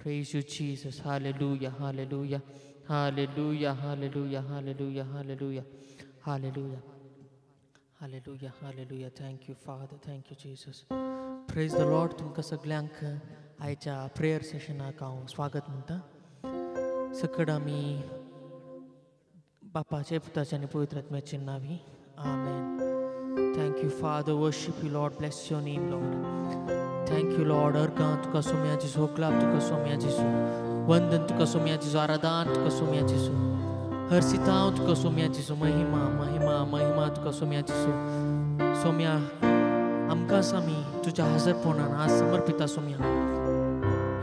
Praise you Jesus. Hallelujah, hallelujah, hallelujah, hallelujah, hallelujah, hallelujah, hallelujah, hallelujah, hallelujah. Thank you Father, thank you Jesus. Praise the Lord. तुमकां सगळ्यांक आयच्या prayer सेशनाक हांव स्वागत म्हणटा. सकड आमी बापाचे, पुताचे आनी पवित्र आत्म्याचे नांवी, आमेन. Thank you Father. Worship you Lord. Bless your name Lord. Thank you Lord. अर्गां तुका सोम्या जेजू, क्लाप तुका सोम्या जेजू, वंदन तुका सोम्या जेजू, आराधन तुका सोम्या जेजू, हर्षितांव तुका सोम्या जेजू, महिमा महिमा महिमा तुका सोम्या जेजू. सोम्या आमकां आमी तुज्या हजरपणान आज समर्पिता सोम्या.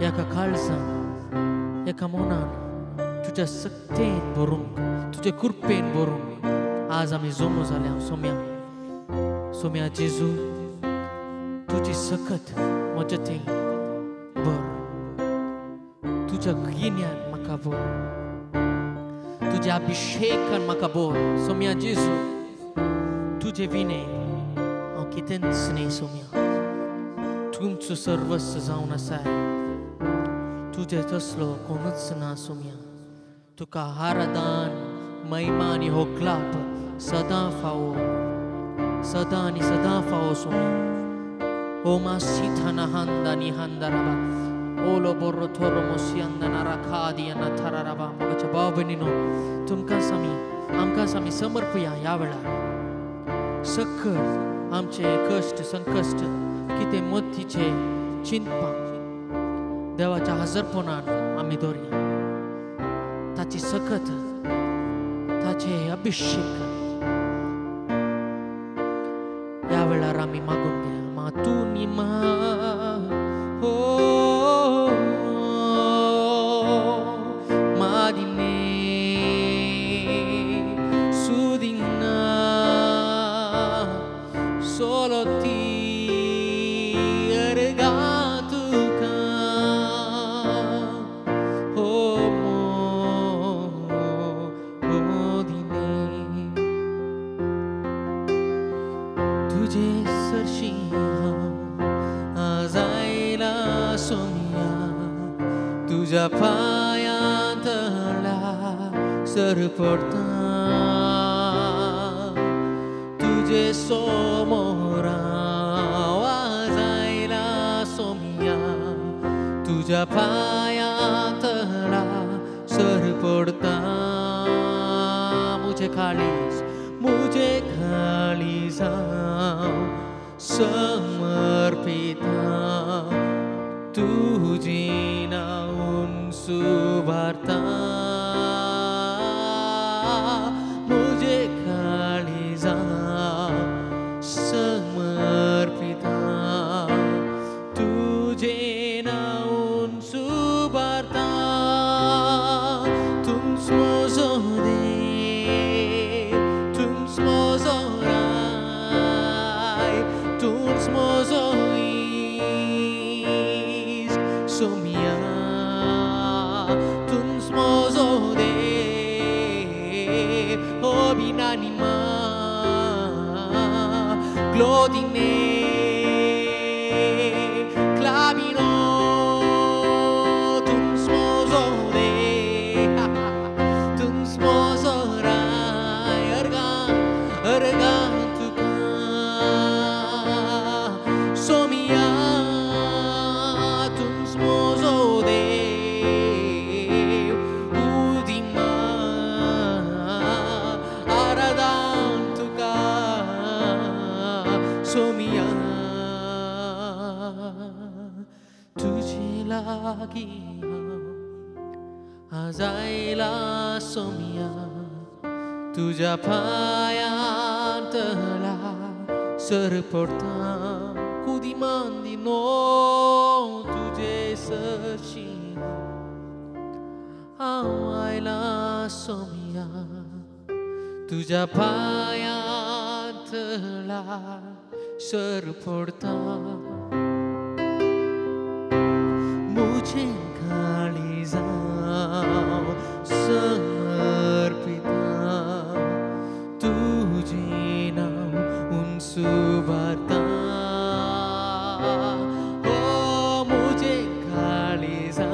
एका काळजान, एका मनान तुज्या सक्तेन भरूंक, तुजे कृपेन भरूंक आज आमी जमो जाल्या सोम्या. सोम्या जेजू, तुजी सकत म्हज्या थंय भर, तुज्या गिन्यान म्हाका भर, तुज्या अभिशेकान म्हाका भर. सोम्या जेजू, तुजे विणे हांव कितेंच न्हय सोम्या. तुमचो सर्वस्व जावन आसाय, तुजे तसलो कोणूच ना सोम्या. तुका आराधन, महिमा आनी होकलाप सदां फावो, सदां आनी सदां फावो सोम्या. ओ मासीथाना हांदा निहांदाराबा ओलो बोर्रो थोरो मोसियांदा राखादी ना थराराबा. मोगाच्या भाव भयणीनो, तुमकां आमी आमकां आमी समर्पया ह्या वेळार. सकळ आमचे कश्ट, संकश्ट, कितें मतीचे चिंतपां देवाच्या हजरपणान आमी दवरया. ताची सकत, ताचे अभिशेक ह्या वेळार आमी मागून घ्या. मातूनी मा हो मादिने सुदिना solo ti ergatuka homo odine तुझे सरशी आजायला सोमिया, तुझ्या पायांतला सरपडता, तुझे समोरा वाजायला सोमिया, तुझ्या पायांतला सरपडता. मुझे काळीज, मुझे काळीज समर्पिता, तुझी नावन सुभारता. मुझे काळीजा समर्पिता, तुझे नावन सुभारता. तुमच म्हजो देव, तुमच म्हजो राय, तुमच म्हजो इश्ट सोम्या, तुमच म्हजो देव, obinanima glodine clavino, tuns mozo de tuns mozo rai erga erga tuka somia, tuns mozo de udima aradan tuka सोमिया. तुझे लागी आजायला सोमिया, तुझ्या पायांतला सरपडता. कुदिमांदिनो तुझे सरशी हांव आयला सोमिया, तुझ्या पायांतला सरपडता. मुझे काळीजा समर्पिता, तुझे नाव उंचुबारता. हो मुझे काळीजा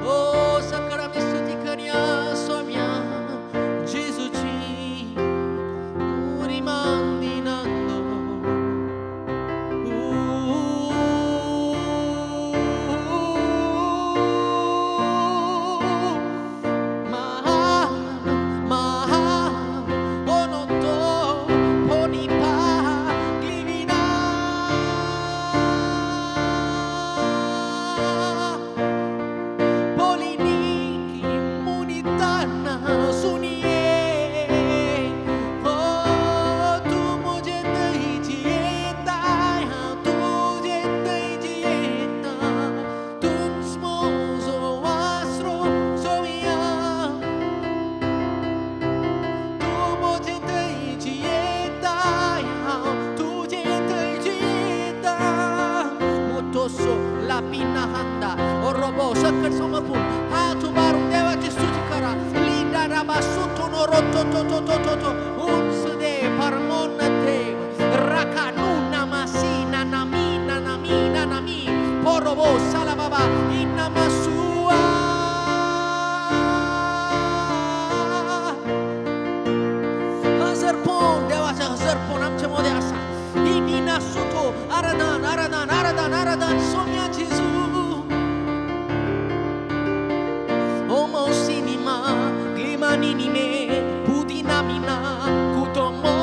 Oh, sakara mistuti kariya somya Gesù ci rimandinando. Ma onoto ponipa glivina. La पिना हंदा ओरोबो सकट समर्पून हात उबारून देवाची स्तुती करा. लीडा राबा सुतो नो रोतो तो तो तो तो तो उंच दे परमोन देव राका नु नामासी नानामी नानामी नानामी पोरोबो सालाबाबा इनामासुआ. हजरपोन देवाचे हजरपोन आमचे मध्ये आसा. इनिना सुतो आराधन आराधन आराधन आराधन सोम्या जेजू. Omo sinima glimaninime budinamina kutomo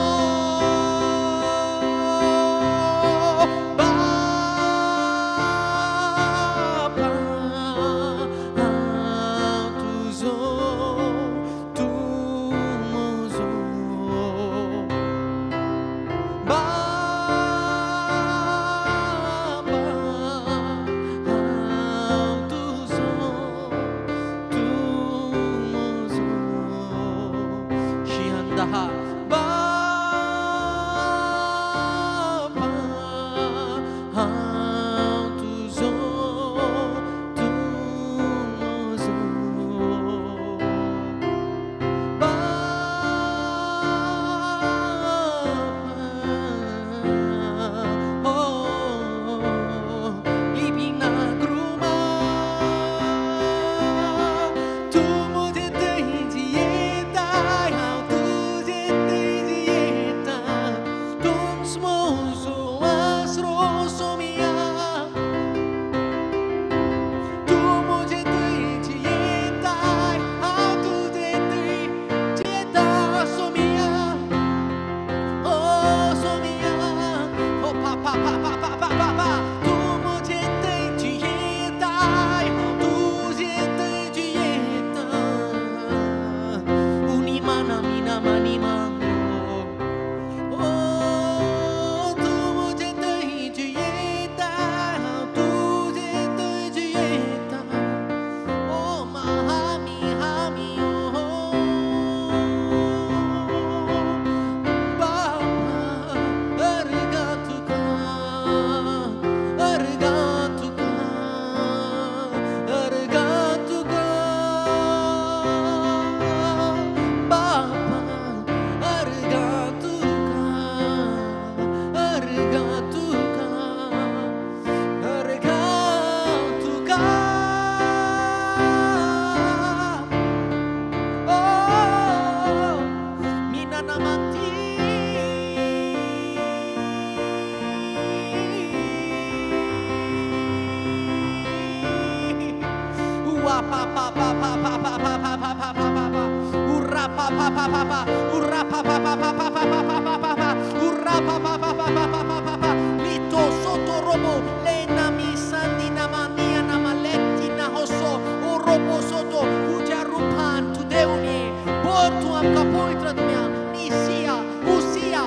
Bapa tuzo tumozo Bapa tuzo tumozo Shihandaha Bapa tuzo tumozo Bapa oh libina gruma tu मुझे जिएता हांव तुझे जिएता तुम स्मोसो आसरो सोमिया तू मुझे जिएता हांव तुझे जिएता सोमिया ओ सोमिया ओ पा पा पा पा पा पा पा पा तू मुझे जिएता हांव तुझे जिएता उनिमा नामिना मानिमा ओ तू मुझे जिएता हांव तुझे जिएता ओ महामी हामी ओ बापा अर्गा तुका अर्गा तुका अर्गा तुका बापा अर्गा तुका अर्गा तुका अर्गा तुका ओ Meena नामाती Ua pa pa pa pa pa pa pa pa pa pa pa pa pa Urra pa pa pa pa pa Urra pa pa pa pa pa pa pa pa pa pa pa Urra pa pa pa pa pa pa pa pa pa Lito soto robo Lena mi sandina mania namaletti na hoso O robo soto Uja rupan tu deuni Portu amka poitratmya Nisia Usia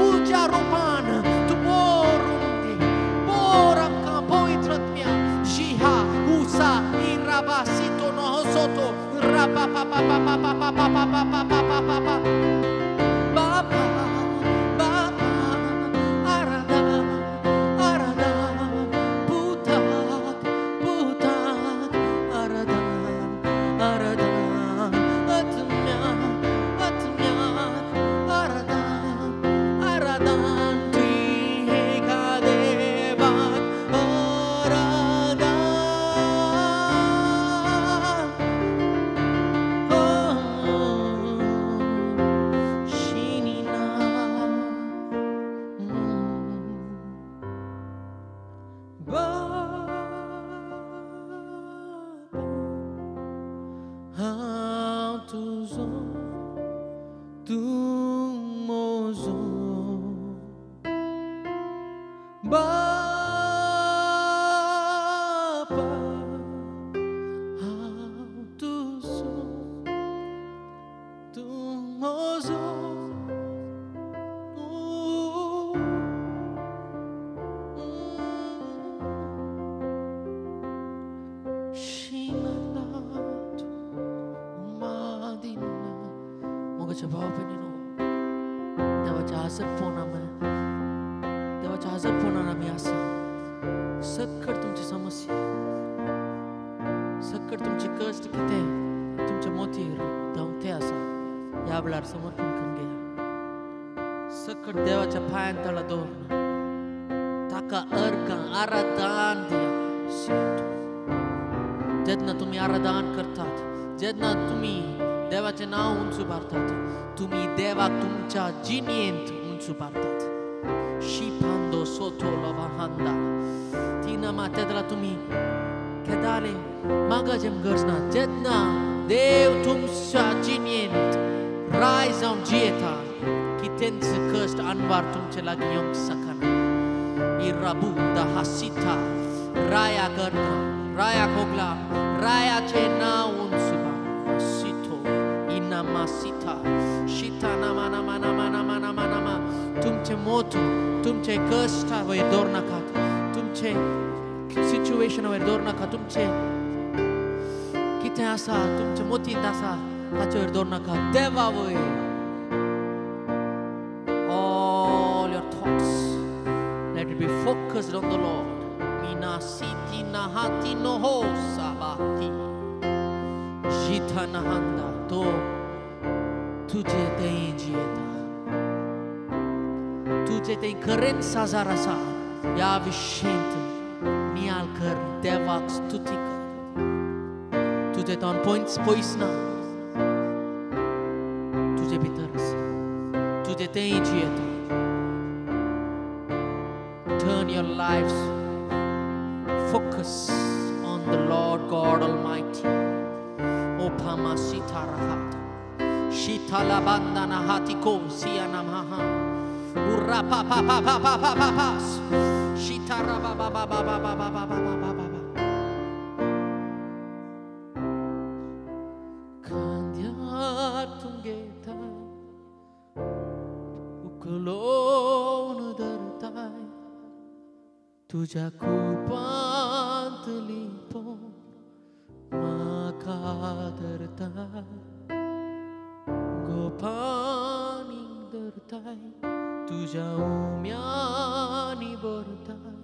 Uja rupan Tu borumdi Boramka poitratmya Jiha Usa Irabasito no soto Rapa pa pa pa pa pa pa pa pa pa pa pa pa pa pa Bapa Bapa Aradan Aradan Putak Putak Aradan Aradan Atmya Atmya Aradan Aradan Triheka Devak Aradan Oh Shinina Bapa tuzo tumozo Bapa tuzo tumozo Shimanat Umadina मोगाच्या भाव बहिणींनो, देवाच्या हजरपणान देवाच्या हजरपणान आमी आसा. सकट तुमची समस्या, सकट तुमचे कश्ट कितें तुमच्या मोतीर धांवते आसा ह्या वेळार समर्पण करून घेया. सकट देवाच्या पांयान तळा दवरून ताका अर्घां आराधन दिया. जेन्ना तुमी आराधन करतात, जेन्ना तुमी देवाचें नांव उंच उबारतात, तुमी देवाक तुमच्या जिणेंत उंच उबारतात. शिपांदो सोतो लवाहांदा तिना मात्या तुमी केदाले मागा जेम गरज ना. जेन्ना देव तुमच्या जिणेंत राय जावन जियेता की तेंच कश्ट अनवार तुमचे लागीं येवंक शकना. इराबू the हासिता राया करता राया खोगला रायाचें नांव उंच उबार. सितो इनामा सीता शिता नामा नामा नामा नामा नामा नामा. तुमचें मोत तुमचे कश्टा वयर दवर नाकात, तुमचे सिच्युएशना वयर दवर नाका, तुमचें कितें आसा तुमच्या मोतींत आसा ताचे वयर दवर नाका. देवा वयर all your thoughts let it be focused on the Lord. Mina siti nahati noho sabati jita nahanda तो तुजे तें जियेता, तुजे तें खरेंच साजार आसा ह्या विशयंत नियाळ कर, देवाक स्तुती कर. तुजे तो पयस पयस ना, तुजे भितर आसा, तुजे तें जियेता. Turn your lives focus on the Lord God Almighty. Opama sita rahata shita bandana hatiko siana maha urra pa pa pa pa pa pa pa pa shita ra ba ba ba ba ba ba ba ba ba ba ba. Kandiyar tungeta uklon dartai तुझ्या कुपांत लिपोवन म्हाका धरताय, गोपानीक धरताय, तुज्या उम्यांनी भरताय,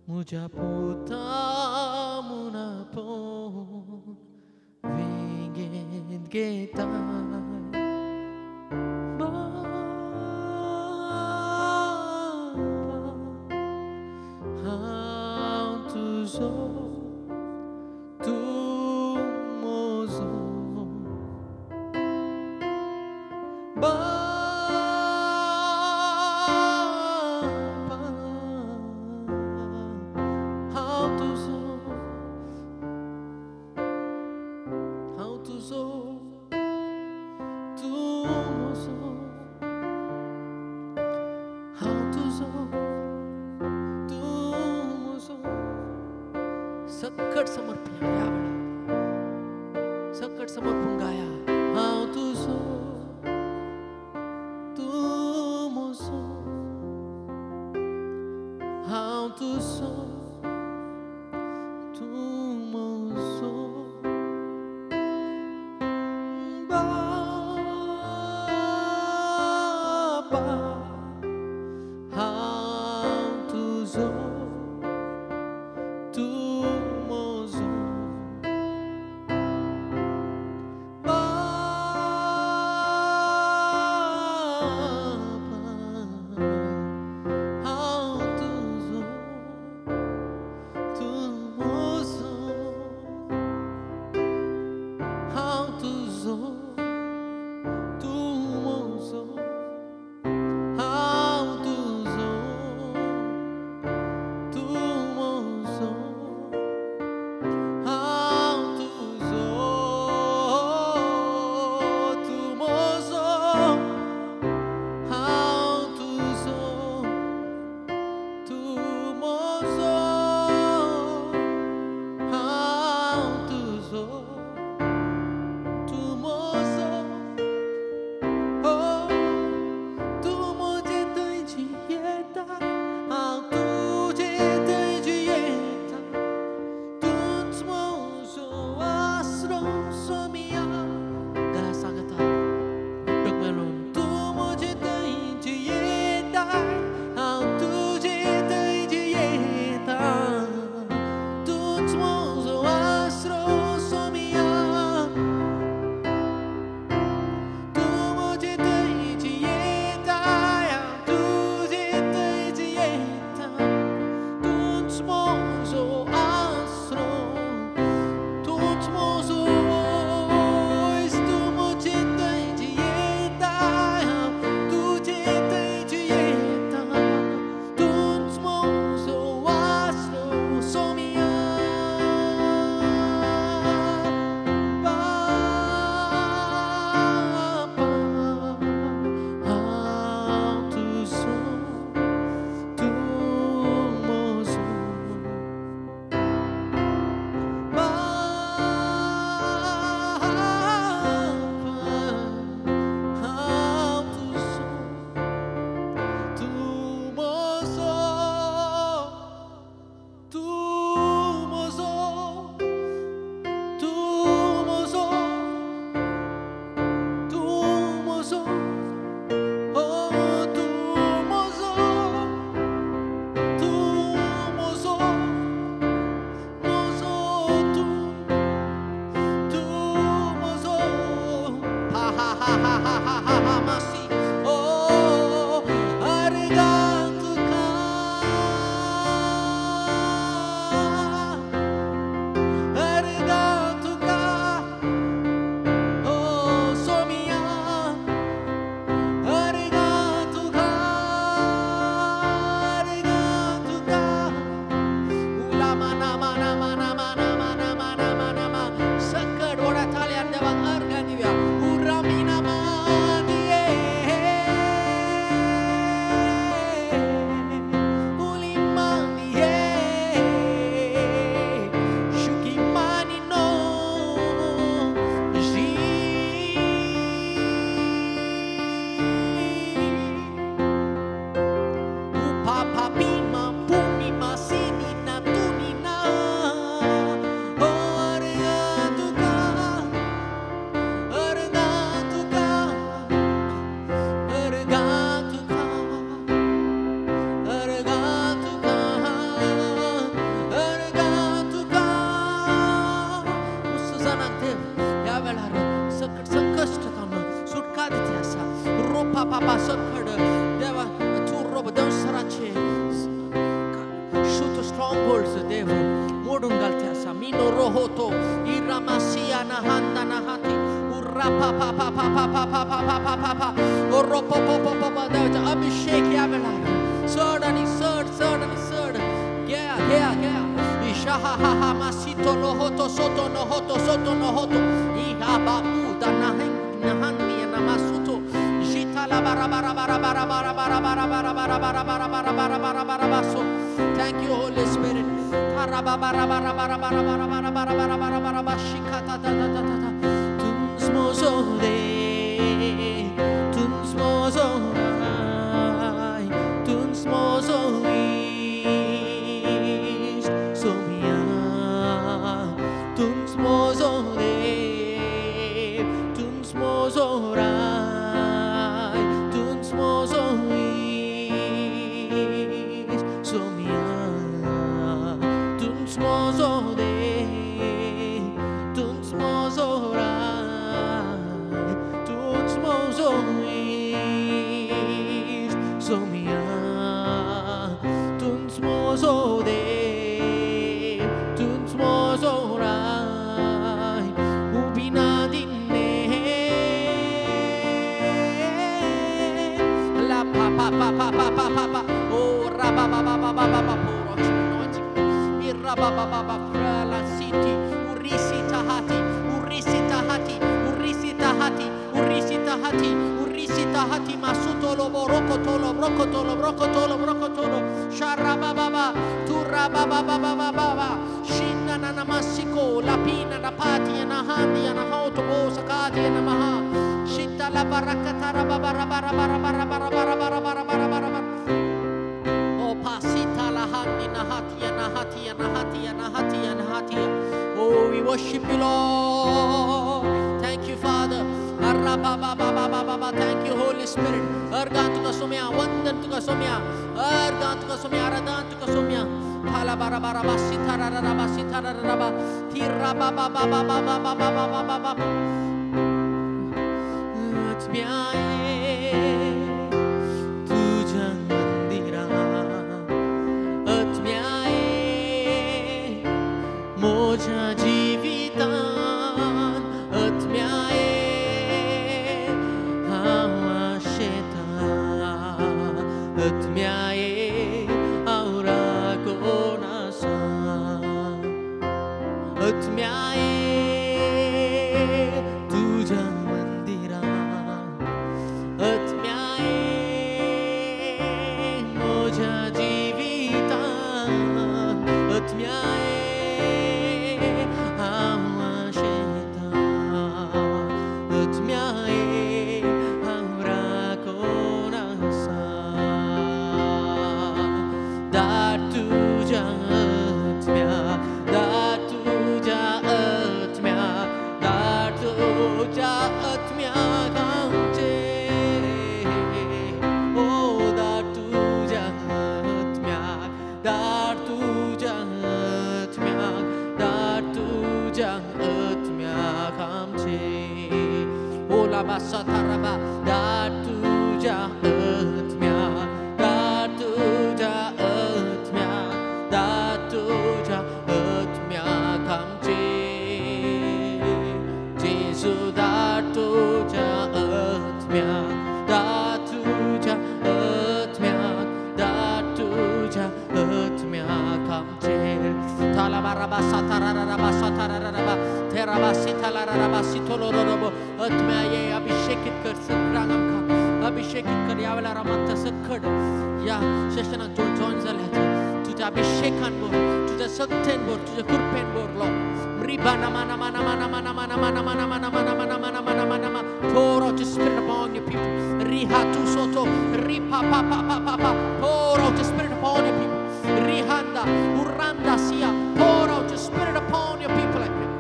म्हज्या पुता म्हूण आपोवन वेंगेंत घेताय. हांव तुजो तूं म्हजो बापा, हांव तुजो, हांव तुजो तूं म्हजो, हांव तुजो सकट समर्पण ह्या वेळार सकट समर्पण गाया. हांव तुजो तूं म्हजो, हांव तुजो तूं म्हजो बापा, हांव तुजो तूं म्हजो बापा, सकड देवा तूं रोब देवसराचे शूट स्ट्रॉंग होल्ड्स देव मोडून घालते आसा मिनो रोहोतो इरामासिया नहांदा नहाती उर्रा पा पा पा पा पा पा पा पा पा पा पा पा ओरो पो पो पो पो देवाचा अभिषेक ह्या वेळार चड आनी चड चड आनी चड घ्या घ्या घ्या इशा हा हा हा मासितो लोहोतो सोतो नहोतो सोतो नहोतो इहा बाबू दा नहन नहन नमासुतो जिता ला बारा बारा बारा बारा बारा बारा बारा बारा बारा बारा बारा बारा बारा बारा बारा बासो. Thank you, Holy Spirit. बारा बारा बारा बारा बारा बारा बारा बारा बारा बारा बारा बाशिका ता ता ता ता ता. तुंस मोजो दे, तुंस मोजो राय, तुंस मोजो इश्ट सोमिया, तुंस मोजो दे, तुंस मोजो राय, तुंस मोजो इश्ट सोमिया, तुंस मोजो दे, तुंस मोजो राय, तुंस मोजो इश्ट सोमिया, तुंस मोजो दे, तुंस मोजो राय, उबिना दिन्ने la pa pa pa pa pa pa pa pa oh ra ba ba ba ba ba ba ba puro anointing mira ba ba ba ba la city urisi tahati urisi tahati urisi tahati urisi tahati urisi tahati masuto lo boroko tolo broko tolo broko tolo broko tolo shara ba ba ba turra ba ba ba ba ba ba ba shinna na namasiko la pina la pati na handi na hauto bo sakati na maha shita la barakata ra ba ba ra ba ra ba ra ba ra ba ra ba ra ba ra ba ra ba ra ba ra ba o pasita la handi na hatia na hatia na hatia na hatia na hatia. Oh, we worship you, Lord. Thank you, Father. Arra ba ba ba ba ba ba ba. Thank you, Holy Spirit. Argan tuka somya, vandan tuka somya, argan tuka somya, aradan tuka somya. Thala bara bara ba sitara ra ba sitara ra ba tira ba ba ba ba ba ba ba ba ba ba ba ba. आत्म्याये तुझ्या मंदिरात आत्म्याये म्हज्या जिवितान आत्म्याये हांव आशेता आत्म्याये हांव राखून आसा आत्म्याये तुझ्या मंदिरात आत्म्याये म्हज्या जिवितान आत्म्याये हांव आशेता आत्म्याये हांव राखून आसा दार तुज्या आत्म्या दार तुज्या आत्म्या दार तुज्या आत्म्याक आमचे ओ दार तुज्या आत्म्याक दार तुज्या आत्म्याक दार तुज्या आत्म्याक आमचे ओला बासा थाराबा दार तुज्या आत्म्याक दार तुज्या आत्म्याक दार तुज्या आत्म्याक आमचे जेजू दार तुज्या आत्म्याक दार तुज्या आत्म्याक दार तुज्या आत्म्याक आमचे थाला बाराबा साताराराबा साताराराबा तेराबा सितालाराबा सितोलोरोबो आत्म्याये अभिषेकित कर सगळ्यांक आमकां अभिषेकित कर. ह्या वेळार आमकां सकड ह्या सेशनाक जॉयन जॉयन जाल्यात तुज्या अभिषेकान भर तुज्या शक्तेन भर तुज्या कृपेन भर लॉर्ड. रिबा नमा नमा नमा नमा नमा नमा नमा नमा नमा नमा नमा नमा नमा नमा. Pour out your spirit upon your people. Riha tu soto ripa pa pa pa pa pa. Pour out your spirit upon your people. Rihanda uranda sia. Pour out your spirit upon your people, I pray.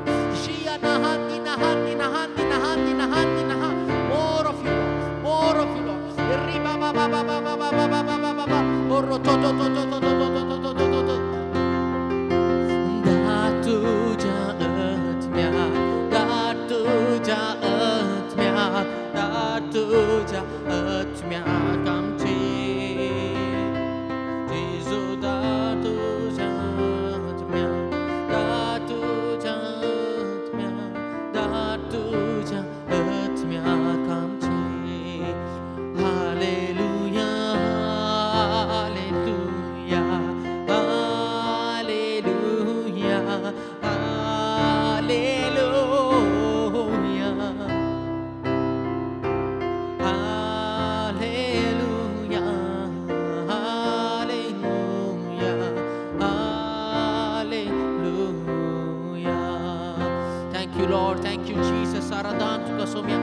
Shia nahandi nahandi nahandi nahandi nahandi naha. More of you, Lord. More of you, Lord. Riba ba ba ba ba ba ba ba ba ba ba ba ba. Oro to to to to to to to to to to to to. दार तुझ्या आत्म्याक दार तुझ्या आत्म्याक दार तुझ्या आत्म्याक Lord, thank you Jesus. आराधन तुका सोम्या,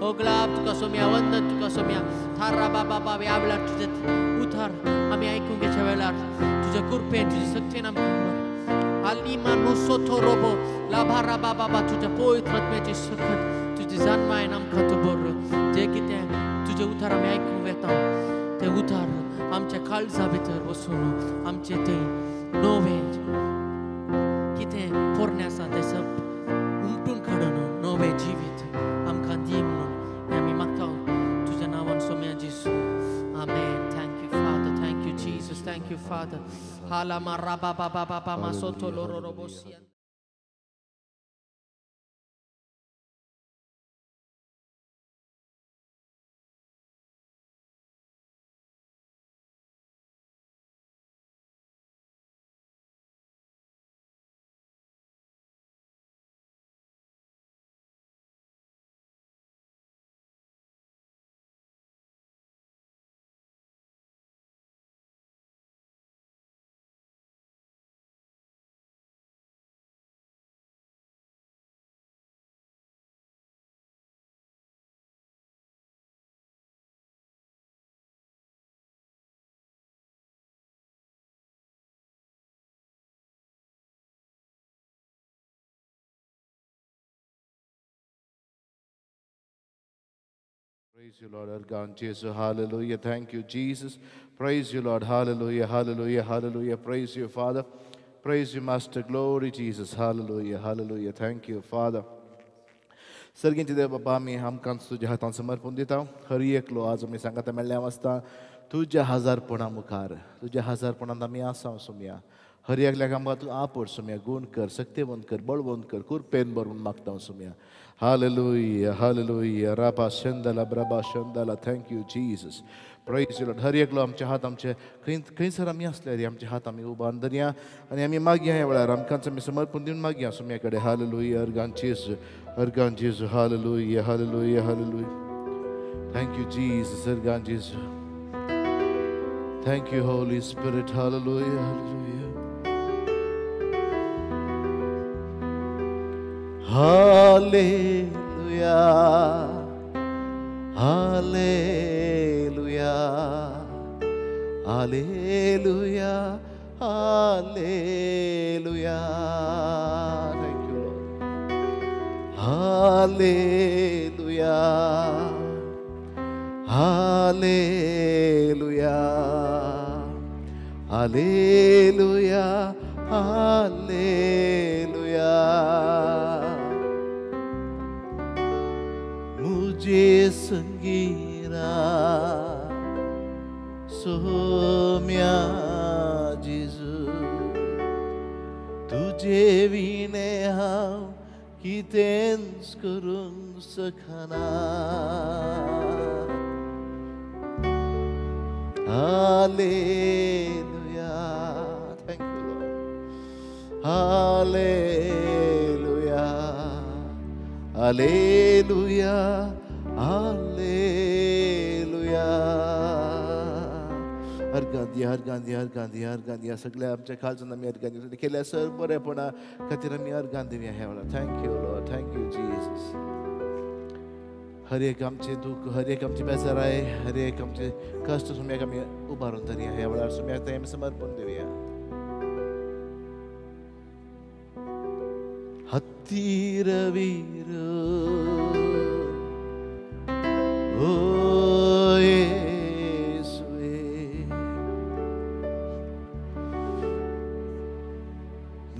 ओगलाब तुका सोम्या, वंदन तुका सोम्या. थारा बाबा बाबा ह्या वेळार तुजें उतार आमी आयकूंक घेच्या वेळार तुज्या कृपेन तुज्या शक्तीन आमकां आलिमा नुसोतो रोबो लाभारा बाबा तुज्या पवित्र आत्म्याची शक्त तुजी जाणवायन आमकां तूं बरो जें कितें तुजें उतार आमी आयकूंक वेता तें उतार आमच्या काळजा भितर वचून आमचें तें नवें कितें पोरणें आसा तें सब उमटून काडून नवें जिवीत आमकां दी म्हणून हें आमी मागता तुज्या नांवान सोम्या जेजू. आमेन. Thank you Father, thank you Jesus, thank you Father. हाला मा राबा बाबा बाबा मा सोतो लोरो रोबो सिया. Praise you, Lord, Argan Jesus, hallelujah. Thank you, Jesus. Praise you, Lord, hallelujah, hallelujah, hallelujah. Praise you, Father. Praise you, Master. Glory, Jesus, hallelujah, hallelujah. Thank you, Father. सर्गींचे देव बाबा आमी आमकां तुज्या हातान समर्पण दिता. हर एकलो आज आमी सांगाता मेळ्ळ्या वाचता तुज्या हजारपणा मुखार, तुज्या हजारपणांत आमी आसा सोमया. हर एकल्याक आमकां तूं आपड सोमया, गुण कर, शक्तिवंत कर, बळवंत कर, कुरपेन भरून मागता Somaiya. Hallelujah, hallelujah. Rabba Shandala, Brabba Shandala. Thank you, Jesus. Praise you, Lord. हर एकलो आमचे हात आमचे खंय खंयसर आमी आसले रे आमचे हात आमी उबारून धरया आनी आमी मागया ह्या वेळार आमकांच आमी समर्पण दिवन मागया सोम्या कडेन. Hallelujah. अर्गान जेजू, अर्गान जेजू. Hallelujah, hallelujah, hallelujah. Thank you, Jesus. Organ जेजू. Thank you, Holy Spirit. Hallelujah, hallelujah. Hallelujah, hallelujah, hallelujah, hallelujah. Thank you, Lord. Hallelujah, hallelujah, hallelujah, hallelujah. मुझे संगीरा सोम्या जेजू तुझे विणे हांव कितेंच करूंक शकना. Hallelujah. Thank you, Lord. Hallelujah, hallelujah, hallelujah. अर्गां दिया, अर्गां दिया, अर्गां दिया, अर्गां दिया. सगळ्या आमच्या खालच्यान आमी अर्गां दिवया. केल्या सर बरेपणा खातीर आमी अर्गां दिवया ह्या वेळार. Thank you Lord, thank you Jesus. हर एक आमचें दूख, हर एक आमची बेजाराय, हर एक आमचे कश्ट सुम्याक आमी उबारून धरया ह्या वेळार. सुम्याक तें आमी समर्पण दिवया. ಹತ್ತಿರವಿರು ಓ ಯೇಸುವೇ,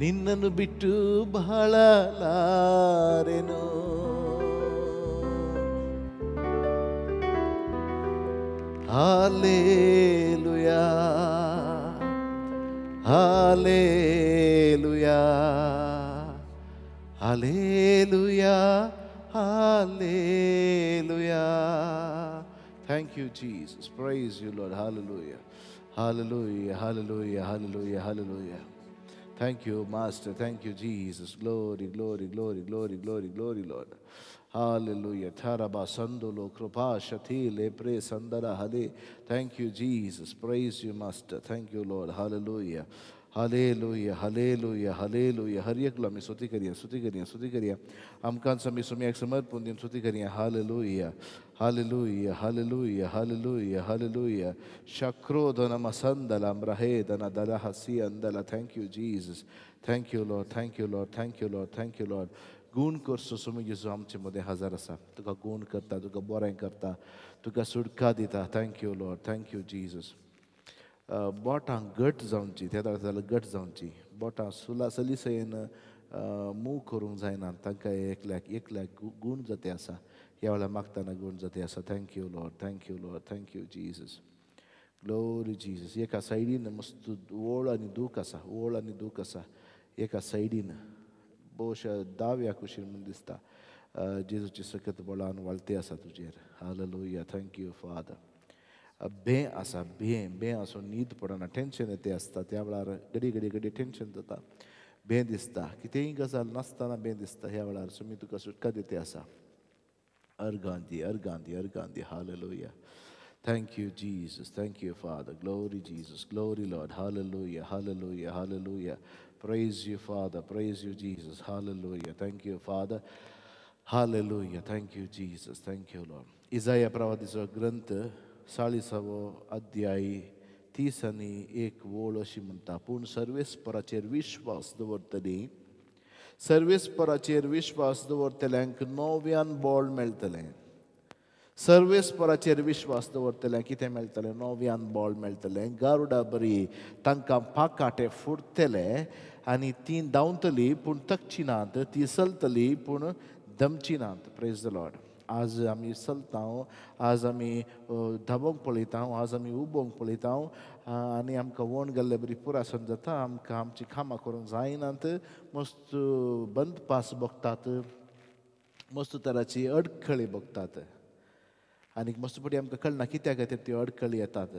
ನಿನ್ನನ್ನು ಬಿಟ್ಟು ಬಾಳಲಾರೆನು. Hallelujah, hallelujah, hallelujah, hallelujah. Thank you, Jesus. Praise you, Lord. Hallelujah, hallelujah, hallelujah, hallelujah, hallelujah. Thank you, Master. Thank you, Jesus. Glory, glory, glory, glory, glory, glory, Lord. Hallelujah. Tharaba sandolo krupa shati lepre sandara hale. Thank you, Jesus. Praise you, Master. Thank you, Lord. Hallelujah. Hallelujah hallelujah hallelujah. हर एकलो आमी स्तुती करया, स्तुती करया, स्तुती करया. आमकांच आमी सोम्याक समर्पण दिवन स्तुती करया. Hallelujah hallelujah hallelujah hallelujah hallelujah. शक्रोधन मसंदला म्रहेदन दलह सी अंदला. Thank you Jesus, thank you Lord, thank you Lord, thank you Lord, thank you Lord. गूण करचो सोमी जेजू आमचे मदें हजर आसा. तुका गूण करता, तुका बरें करता, तुका सुटका दिता. Thank you Lord, thank you Jesus. बोटां घट जावची, त्या जाल्यार घट जावची. बोटां सुला सलीसयेन मूव करूंक जायना. तांकां एकल्याक एकल्याक गूण जाते आसा. ह्या वेळार मागतना गूण जाते आसा. Thank you Lord, thank you Lord, thank you Jesus. Glory Jesus. एका सायडीन मस्त ओळ आनी दूख आसा, ओळ आनी दूख आसा एका सायडीन. बहुशा दाव्या कुशीन म्हूण दिसता. जेजूची सकत बळान वाळते आसा तुजेर. हालेलुया. Thank you father. भंय आसा, भंय भंय आसून न्हीद पडना, टेंशन येते आसता. त्या वेळार घडी घडी घडी टेंशन जाता, भंय दिसता. कितेंय गजाल नासतना भंय दिसता. ह्या वेळार सुमी तुका सुटका दिते आसा. अर्गांदी अर्गांदी अर्गांदी. Hallelujah. Thank you Jesus, thank you Father. Glory Jesus, glory Lord. Hallelujah hallelujah hallelujah. Praise you Father, praise you Jesus. Hallelujah. Thank you Father. Hallelujah. Thank you Jesus, thank you Lord. इजाया प्रवादीचो ग्रंथ 40वो अध्याय 30 1 ओळ अशी म्हणटा, पूण सर्वेस्पराचेर विश्वास दवरतली, सर्वेस्पराचेर विश्वास दवरतल्यांक नव्यान बळ मेळटलें. सर्वेस्पराचेर विश्वास दवरतल्यांक कितें मेळटलें? नव्यान बळ मेळटलें. गारुडा बरी तांकां पाकाटे फुटतले आनी ती धांवतली पूण थकची नात, ती चलतली पूण दमची नात. Praise the Lord. आज आमी चलता, आज आमी धांवोंक पळयता, आज आमी उबोंक पळयता आनी आमकां वण गेल्ले बरी पुरासन जाता. आमकां आमची कामां करूंक जायनात, मस्त बंद पास भोगतात, मस्त तराची अडखळी भोगतात आनी मस्त पटी आमकां कळना कित्या खातीर त्यो अडखळी येतात.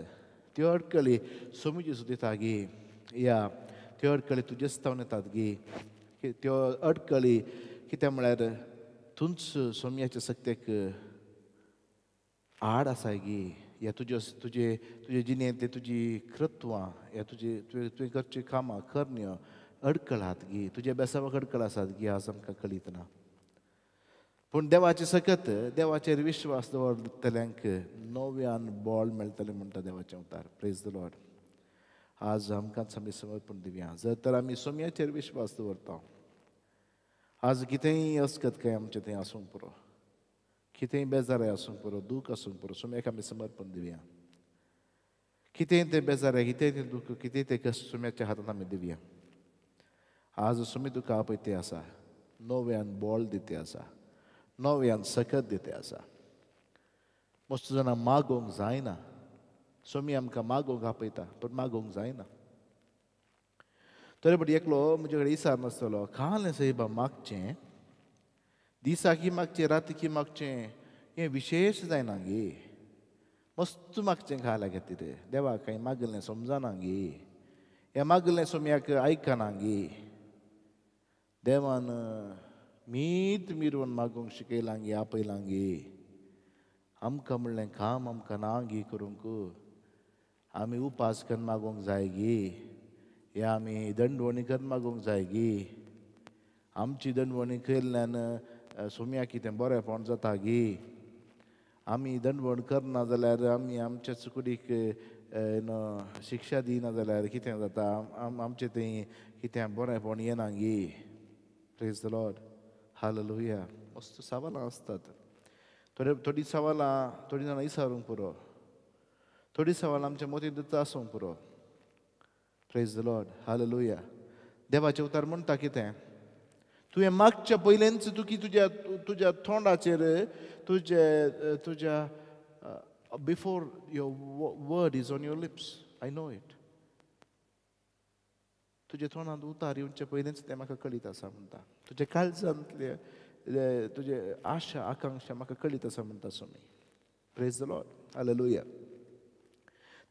त्यो अडखळी सोमी जेजू दिता गी, या त्यो अडखळी तुजेच तावन येतात गी. त्यो अडखळी कित्याक म्हळ्यार तूंच सोम्याच्या सक्तेक आड आसाय गी, या तुजे तुजे तुजे जिणेंत तुजी कृत्वां या तुजे तुवें तुवें करची कामां करण्यो अडखळ आहात गी, तुज्या बेसावाक अडखळ आसात गी, आज आमकां कळीत ना. पूण देवाचे सकत देवाचेर विश्वास दवरतल्यांक नव्यान बळ मेळटलें म्हणटा देवाचें उतार. Praise the Lord. आज आमकांच आमी समर्पण दिवया. जर तर आमी सोम्याचेर विश्वास दवरता, आज कितेंय अस्कत काय आमचें थंय आसूंक पुरो, कितेंय बेजाराय आसूंक पुरो, दूख आसूंक पुरो, सोम्याक आमी समर्पण दिवया. कितेंय तें बेजाराय, कितेंय तें दूख, कितेंय तें कश्ट सोम्याच्या हातांत आमी दिवया. आज सोमी तुका आपयते आसा, नव्यान बळ दिते आसा, नव्यान सकत दिते आसा. मस्त जाणां मागोवंक जायना, सोमी आमकां मागोवंक आपयता पूण मागोवंक जायना. तरी पण एकलो म्हजे कडेन इसार नासतलो, खालें सायबा मागचें, दिसाकी मागचें रातीकी मागचें हें विशेश जायना गे, मस्त मागचें खाल्या खातीर देवाक कांय मागलें समजना गे, हें मागलें सोम्याक आयकना गे. देवान मीत मिरवन मागूंक शिकयलां गे, आपयलां गे. आमकां म्हणलें काम आमकां ना गे करूंक, आमी उपास करून मागूंक जाय गे, या आमी दंडवणी करून मागूंक जाय गे. आमची दंडवणी केल्ल्यान सोम्या कितें बरेंपण जाता गे. आमी दंडवण करना जाल्यार आमी आमच्या चुकडीक शिक्षा दिना जाल्यार कितें जाता, आमचें थंय कितें बरेंपण येना गे. Praise the Lord. Hallelujah. मस्त सवालां आसतात. थोडे थोडीं सवालां थोडीं जाणां विचारूंक पुरो, थोडीं सवालां आमच्या मतींतूच आसूंक पुरो. Praise the Lord. Hallelujah. देवाचें उतार म्हणटा कितें, तुवें मागच्या पयलेंच तुकी तुज्या तुज्या तोंडाचेर तुजे तुज्या before your word is on your lips I know it. तुज्या तोंडांत उतार येवचे पयलेंच तें म्हाका कळीत आसा म्हणटा. तुज्या काळजांतले तुजे आशा आकांक्षा म्हाका कळीत आसा म्हणटा स्वामी. Praise the Lord. Hallelujah.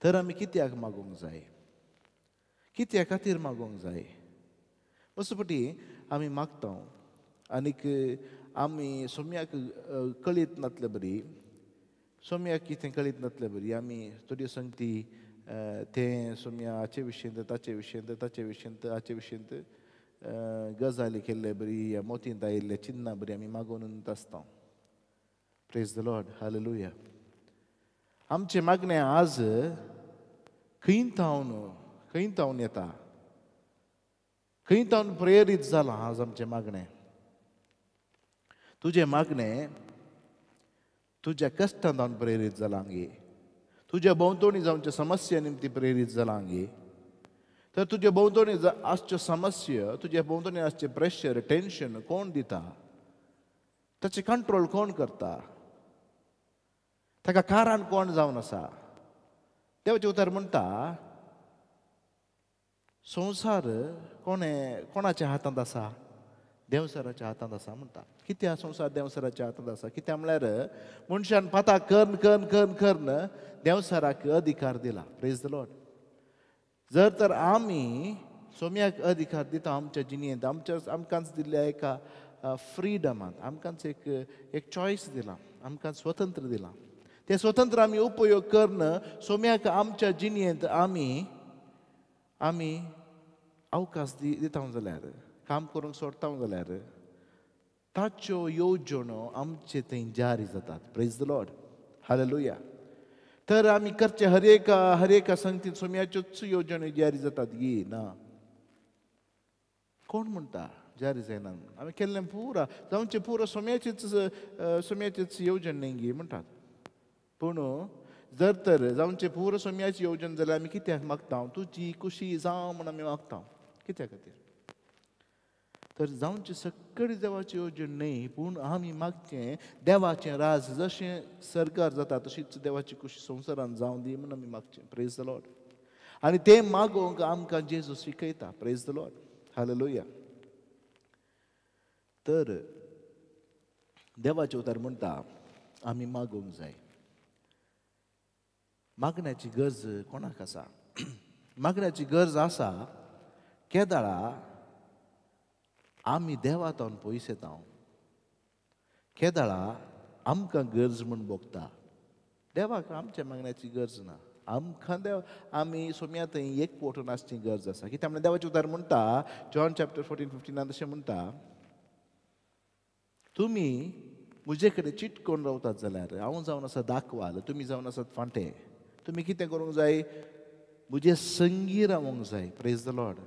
तर आमी कित्याक मागूंक जाय, कित्या खातीर मागूंक जाय? मस्तपटी आमी मागता आनीक आमी सोम्याक कळीत नातले बरी, सोम्याक कितें कळीत नातले बरी आमी थोडी संगती तें सोम्या हाचे विशयंत ताचे विशयंत ताचे विशयंत हाचे विशयंत गजाली केल्ले बरी या मोतींत आयिल्ले चिन्नां बरी आमी मागोवन आसता. Praise the Lord, hallelujah. आमचें मागणें आज खंय थावन येता, खंय थावन प्रेरीत जालां आज आमचें मागणें. तुजें मागणें तुज्या कश्टान जावन प्रेरीत जालां गे, तुज्या भोंवतणी जावच्या समस्या निमती प्रेरीत जालां गे. तर तुज्या भोंवतणी आसच्यो समस्या, तुज्या भोंवतणी आसचें प्रेशर, टेन्शन कोण दिता, ताचें कंट्रोल कोण करता, ताका कारण कोण जावन आसा. देवाचें उतर म्हणटा संवसार कोणाच्या हातांत आसा, देवसराच्या हातांत आसा म्हणटा. कित्याक संवसार देवसराच्या हातांत आसा? कित्याक म्हळ्यार मनशान पाता कर्न कर्न कर्न कर्न देवसराक अधिकार दिला. Praise the Lord. जर तर आमी सोम्याक अधिकार दिता आमच्या जिणेंत, आमच्या आमकांच दिल्ल्या एका फ्रिडमांत, आमकांच एक चॉयस दिला, आमकां स्वतंत्र दिला. तें स्वतंत्र आमी उपयोग करून सोम्याक आमच्या जिणेंत आमी आमी अवकाश दिता जाल्यार, काम करूंक सोडता जाल्यार ताच्यो येवजणो आमचे थंय जारी जातात. Praise the Lord, hallelujah. तर आमी करचे हर एका संगतीन सोम्याच्योच येवजण्यो जारी जातात गी ना. कोण म्हणटा जारी जायना? आमी केल्लें पुरा जावचें पुरा सोम्याचीच येवजण न्ही गी म्हणटात. पूण जर तर जावचें पुरा सोम्याची येवजण जाल्यार आमी कित्याक मागता? तुजी खुशी जावं म्हूण आमी मागता. कित्या खातीर? तर जावचें सगळी देवाची येवजण न्ही, पूण आमी मागचें देवाचें राज जशें सरकार जाता तशीच देवाची खुशी संवसारान जावं दी म्हूण आमी मागचें. Praise the Lord. आनी तें मागोवंक आमकां जेजू शिकयता. Praise the Lord, hallelujah. तर देवाचें उतर म्हणटा आमी मागोवंक जाय. मागण्याची गरज कोणाक आसा? मागण्याची गरज आसा केदाळा आमी देवा तावन पयस येता, केदाळा आमकां गरज म्हूण भोगता. देवाक आमच्या मागण्याची गरज ना, आमकां देव आमी सोम्या थंय एक वटून आसची गरज आसा. कित्याक म्हणल्यार देवाचें उतर म्हणटा जॉन चॅप्टर 14-15 तशें म्हणटा, तुमी म्हजे कडेन चिटकोन रावतात जाल्यार हांव जावन आसा दाखवाल, तुमी जावन आसात फांटे. तुमी कितें करूंक जाय? म्हजे संगी रावंक जाय. Praise the Lord.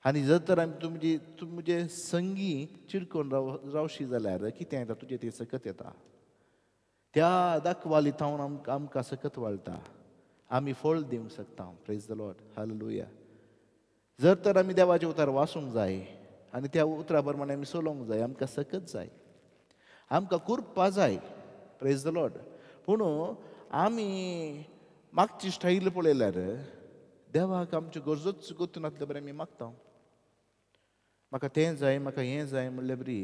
आनी जर तर आमी तुमची तुमचे संगी चिडकोन रावशी जाल्यार कितें येता? तुजें तें सकत येता. त्या दाखवाली थावन आमकां सकत वाळटा, आमी फळ दिवंक शकता. Praise the Lord, hallelujah. जर तर आमी देवाचें उतर वाचूंक जाय आनी त्या उतरा प्रमाणे आमी चलोवंक जाय, आमकां सकत जाय, आमकां कुरपा जाय. Praise the Lord. पूण आमी मागची स्टायल पळयल्यार देवाक आमच्यो गरजोच गोतून नासले बरें आमी मागता. म्हाका तें जाय, म्हाका हें जाय म्हणल्यार बरी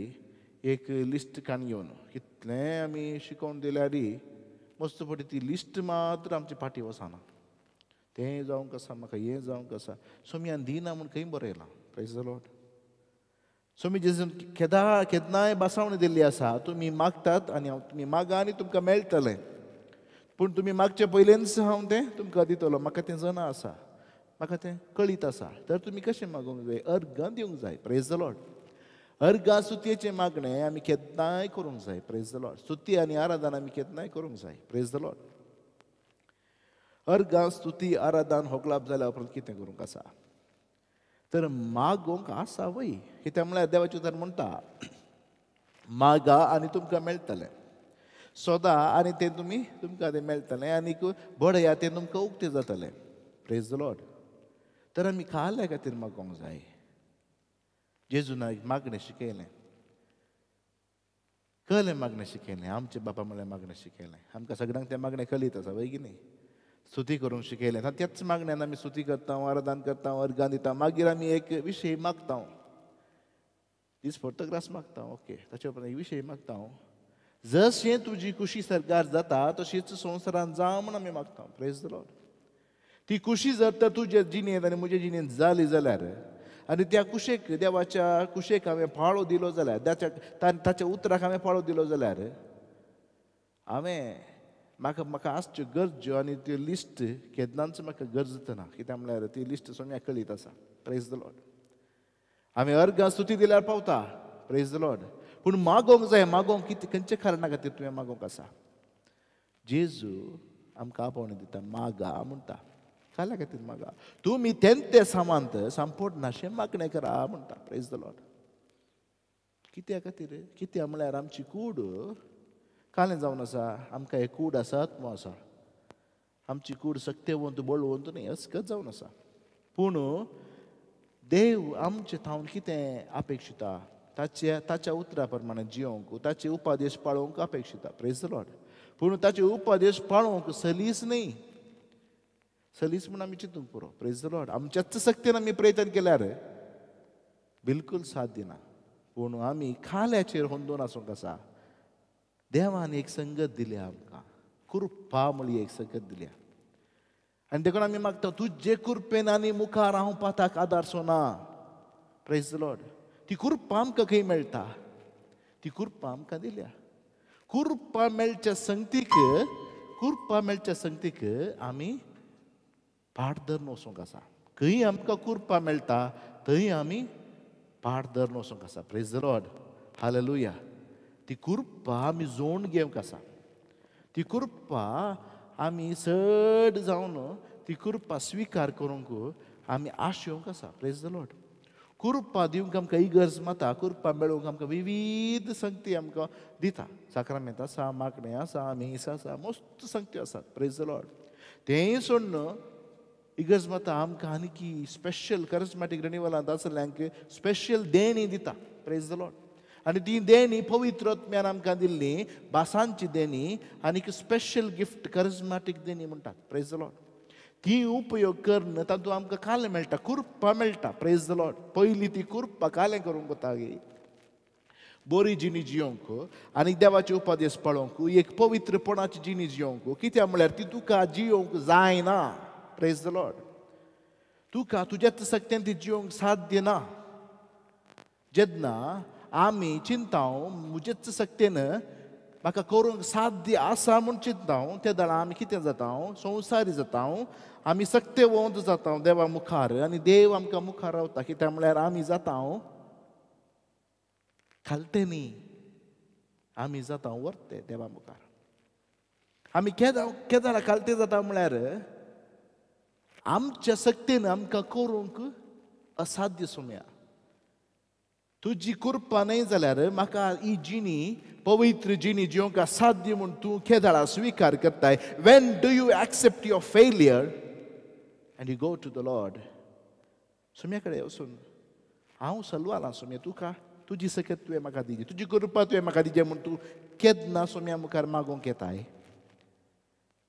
एक लिस्ट काडून घेवन कितलें आमी शिकोवन दिल्यार मस्त पटी ती लिस्ट मात्र आमची फाटी वचना. तें जावंक आसा, म्हाका हें जावंक आसा, सोम्यान दिना म्हूण खंय बरयलां? Praise the Lord. Somi जेजून केन्नाय बासावणी दिल्ली आसा, तुमी मागतात आनी हांव तुमी मागा आनी तुमकां मेळटलें, पूण तुमी मागचे पयलेंच हांव तें तुमकां दितलो. म्हाका तें जना आसा, म्हाका तें कळीत आसा. तर तुमी कशें मागूंक जाय? अर्गां दिवंक जाय. Praise the Lord. अर्गां स्तुतयेचें मागणें आमी केन्नाय करूंक जाय. Praise the Lord. स्तुती आनी आराधन आमी केन्नाय करूंक जाय. Praise the Lord. अर्गां स्तुती आराधन होगलाप जाल्या उपरांत कितें करूंक आसा? तर मागोवंक आसा वय. कित्याक म्हळ्यार देवाचें उतर म्हणटा मागा आनी तुमकां मेळटलें, सोदा आनी तें तुमी तुमकां तें मेळटलें, आनीक बडया तें तुमकां उक्तें जातलें. Praise the Lord. तर आमी खाल्या खातीर मागोवंक जाय. जेजून मागणें शिकयलें, कळ्ळें मागणें शिकयलें, आमचे बापा म्हळ्यार मागणें शिकयलें. आमकां सगळ्यांक तें मागणें कळीत आसा वय की न्ही? स्तुती करूंक शिकयलें. त्याच मागण्यान आमी स्तुती करता, आराधन करता, अर्गां दिता. मागीर आमी एक विशय मागता, दीस पडटकच मागता. ओके, ताचे उपरांत एक विशय मागता, जशें तुजी खुशी सरकार जाता तशीच संवसारान जावं म्हूण आमी मागता. Praise the Lord. ती खुशी जर तर तुजे जिणेंत आनी म्हजे जिणेंत जाली जाल्यार आनी त्या कुशेक देवाच्या कुशेक हांवें पाळो दिलो जाल्यार, ताच्या उतराक हांवें पाळो दिलो जाल्यार, हांवें म्हाका म्हाका आसच्यो गरज्यो आनी त्यो लिस्ट केन्नाच म्हाका गरज ना. कित्याक म्हणल्यार ती लिस्ट सोम्या कळीत आसा. Praise the Lord. आमी अर्गां स्तुती दिल्यार पावता. Praise the Lord. पूण मागोवंक जाय. मागोवंक कितें खंयच्या कारणा खातीर तुवें मागोवंक आसा? जेजू आमकां आपोवणें दिता, मागा म्हणटा. काल्या खातीर मागा? तुमी तेंते सामांत सांपोट नाशें मागणें करा म्हणटा. Praise the Lord. कित्या खातीर? कित्या म्हळ्यार आमची कूड कालें जावन आसा. आमकां एक कूड आसा, आत्मो आसा. आमची कूड सक्तेवंत बळवंत न्हय, अस्कत जावन आसा. पूण देव आमचे थावन कितें अपेक्षिता? ताच्या ताच्या उतरा प्रमाणे जियोंक, ताचे उपादेश पाळोवंक अपेक्षिता. Praise the Lord. पूण ताचे उपादेश पाळोवंक सलीस न्हय. सलीस म्हूण आमी चिंतूंक पुरो. Praise the Lord. आमच्याच सक्तेन आमी प्रयत्न केल्यार बिलकूल साथ दिना. पूण आमी खाल्याचेर होंदून आसूंक आसा. देवान एक संगत दिल्या आमकां, कृपा म्हळी एक संगत दिल्या. आनी देखून आमी मागता, तुजे कृपेन आनी मुखार हांव पाताक आदारचो ना. Praise the Lord. ती कृपा आमकां खंय मेळटा? ती कृपा आमकां दिल्या. कृपा मेळच्या संगतीक, कृपा मेळच्या संगतीक आमी पाठ धरून वचूंक आसा. खंय आमकां कृपा मेळटा थंय आमी पाठ धरून वचूंक आसा. Praise the Lord. Hallelujah. ती कृपा आमी जोड घेवंक आसा. ती कृपा आमी चड जावन ती कृपा स्विकार करूंक आमी आशेवंक आसा. Praise the Lord. कृपा दिवंक आमकां इगर्ज माता, कृपा मेळोवंक आमकां विविध संगती आमकां दिता. साक्रामेंत आसा, मागणें आसा, मीस आसा, मस्त संगत्यो आसात. Praise the Lord. तेंय सोडून इगर्ज माता आमकां आनीकी स्पेशल करिस्मॅटीक रिनिवलांत आसल्यांक स्पेशल देणी दिता. Praise the Lord. आनी ती देणी पवित्र आत्म्यान आमकां दिल्ली भासांची देणी आनीक स्पेशल गिफ्ट करिस्मॅटीक देणी म्हणटात. Praise the Lord. ती उपयोग करून तातूंत आमकां कालें मेळटा, कृपा मेळटा. Praise the Lord. पयलीं ती कृपा कालें करूंक वता बरी जिणी जियोंक आनी देवाचे उपादेश पाळोवंक, एक पवित्रपणाची जिणी जियोंक. कित्याक म्हळ्यार ती तुका जियोंक जायना. Praise the Lord. तुका तुज्याच सक्त्यान ती जियोंक साध्य ना. जेन्ना आमी चिंता म्हजेच सक्तेन म्हाका करूंक साध्य आसा म्हूण चिंता, ते वेळार आमी कितें जाता? संवसारी जाता. आमी सक्तेवंत जाता देवा मुखार आनी देव आमकां मुखार रावता. कित्याक म्हळ्यार आमी जाता खालते न्ही, आमी जाता व्हरते देवा मुखार. आमी केदा केदाळा खालते जाता म्हळ्यार आमच्या सक्तेन आमकां करूंक असाध्य सोम्या. तुजी कृपा न्हय जाल्यार म्हाका ही जिणी पवित्र जिणी जिवंक असाध्य म्हूण तूं केदाळा स्विकार करताय. When do you accept your failure and you go to the Lord? Saumya कडेन वचून हांव सलवालां सोम्या, तुका तुजी सकत तुवें म्हाका दिली, तुजी कृपा तुवें म्हाका दिली म्हूण तूं केन्ना सोम्या मुखार मागोवंक येताय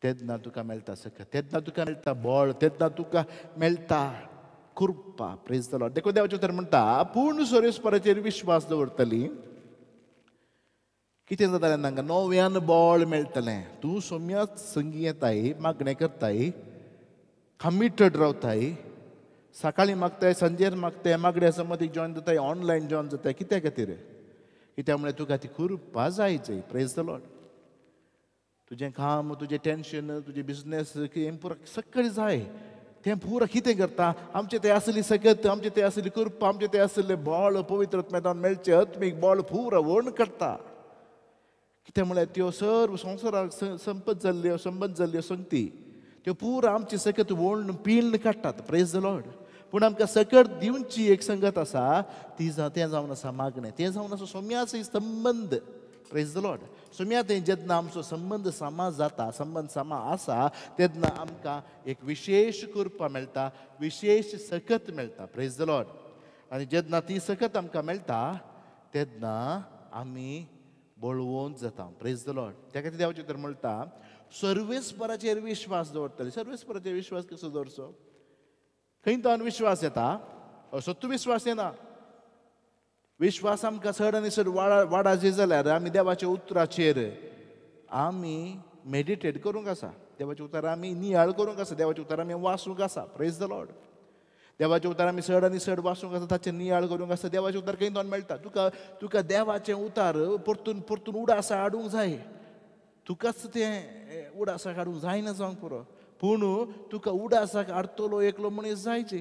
तेन्ना तुका मेळटा सकत, तेन्ना तुका मेळटा बळ, तेन्ना तुका मेळटा कृपा. Praise the Lord. देखून देवाचें उतर म्हणटा, पूर्ण सर्वेस्पराचेर विश्वास दवरतली कितें जातालें तांकां नव्यान बळ मेळटलें. तूं सोम्याच संगी येताय, मागणें करताय, कमिटेड रावताय, सकाळीं मागताय, सांजेर मागताय, मागण्या समतीक जॉयन जाताय, ऑनलायन जॉयन जाताय. कित्या खातीर? कित्याक म्हळ्यार तुका ती कृपा जाय. Praise the Lord. तुजें काम, तुजें टेंशन, तुजें बिजनेस हें पुरो सगळें जाय. तें पुरो कितें करता? आमचें तें आसली सकत, आमचें तें आसली कृपा, आमचें तें आसलें बळ, पवित्र आत्म्यान मेळचें आत्मीक बळ पुरो व्हण करता. कितें म्हळ्यार त्यो सर्व संवसाराक संपत जाल्ल्यो, संबंद जाल्ल्यो संगती त्यो पुरो आमची सकत व्हण पिळ्ण काडटात. Praise the Lord. पूण आमकां सकत दिवची एक संगत आसा, ती तें जावन आसा मागणें, तें जावन आसा सोम्याचो संबंद. Praise the Lord. सोम्या तें जेन्ना आमचो संबंद सामा जाता, संबंद सामा आसा, तेन्ना आमकां एक विशेश कृपा मेळटा, विशेश सकत मेळटा. Praise the Lord. आनी जेन्ना ती सकत आमकां मेळटा तेन्ना आमी बळवंत जाता. Praise the Lord. त्या खातीर देवाचें उतर म्हणटा, सर्वेस्पराचेर विश्वास दवरतले. सर्वेस्पराचेर विश्वास कसो दवरचो? खंय तो विश्वास येता? सत्तू विश्वास येना. विश्वास आमकां चड आनी चड वाडाचे जाल्यार आमी देवाच्या उतराचेर आमी मेडिटेट करूंक आसा. देवाच्या उतरार आमी नियाळ करूंक आसा. देवाच्या उतरार आमी वाचूंक आसा. Praise the Lord. देवाचें उतर आमी चड आनी चड वाचूंक आसा, ताचें नियाळ करूंक आसा. देवाचें उतर खंय तोन मेळटा तुका? तुका देवाचें उतर परतून परतून उडास हाडूंक जाय. तुकाच तें उडासाक हाडूंक जायना जावंक पुरो, पूण तुका उडासाक हाडटलो एकलो मनीस जायचे,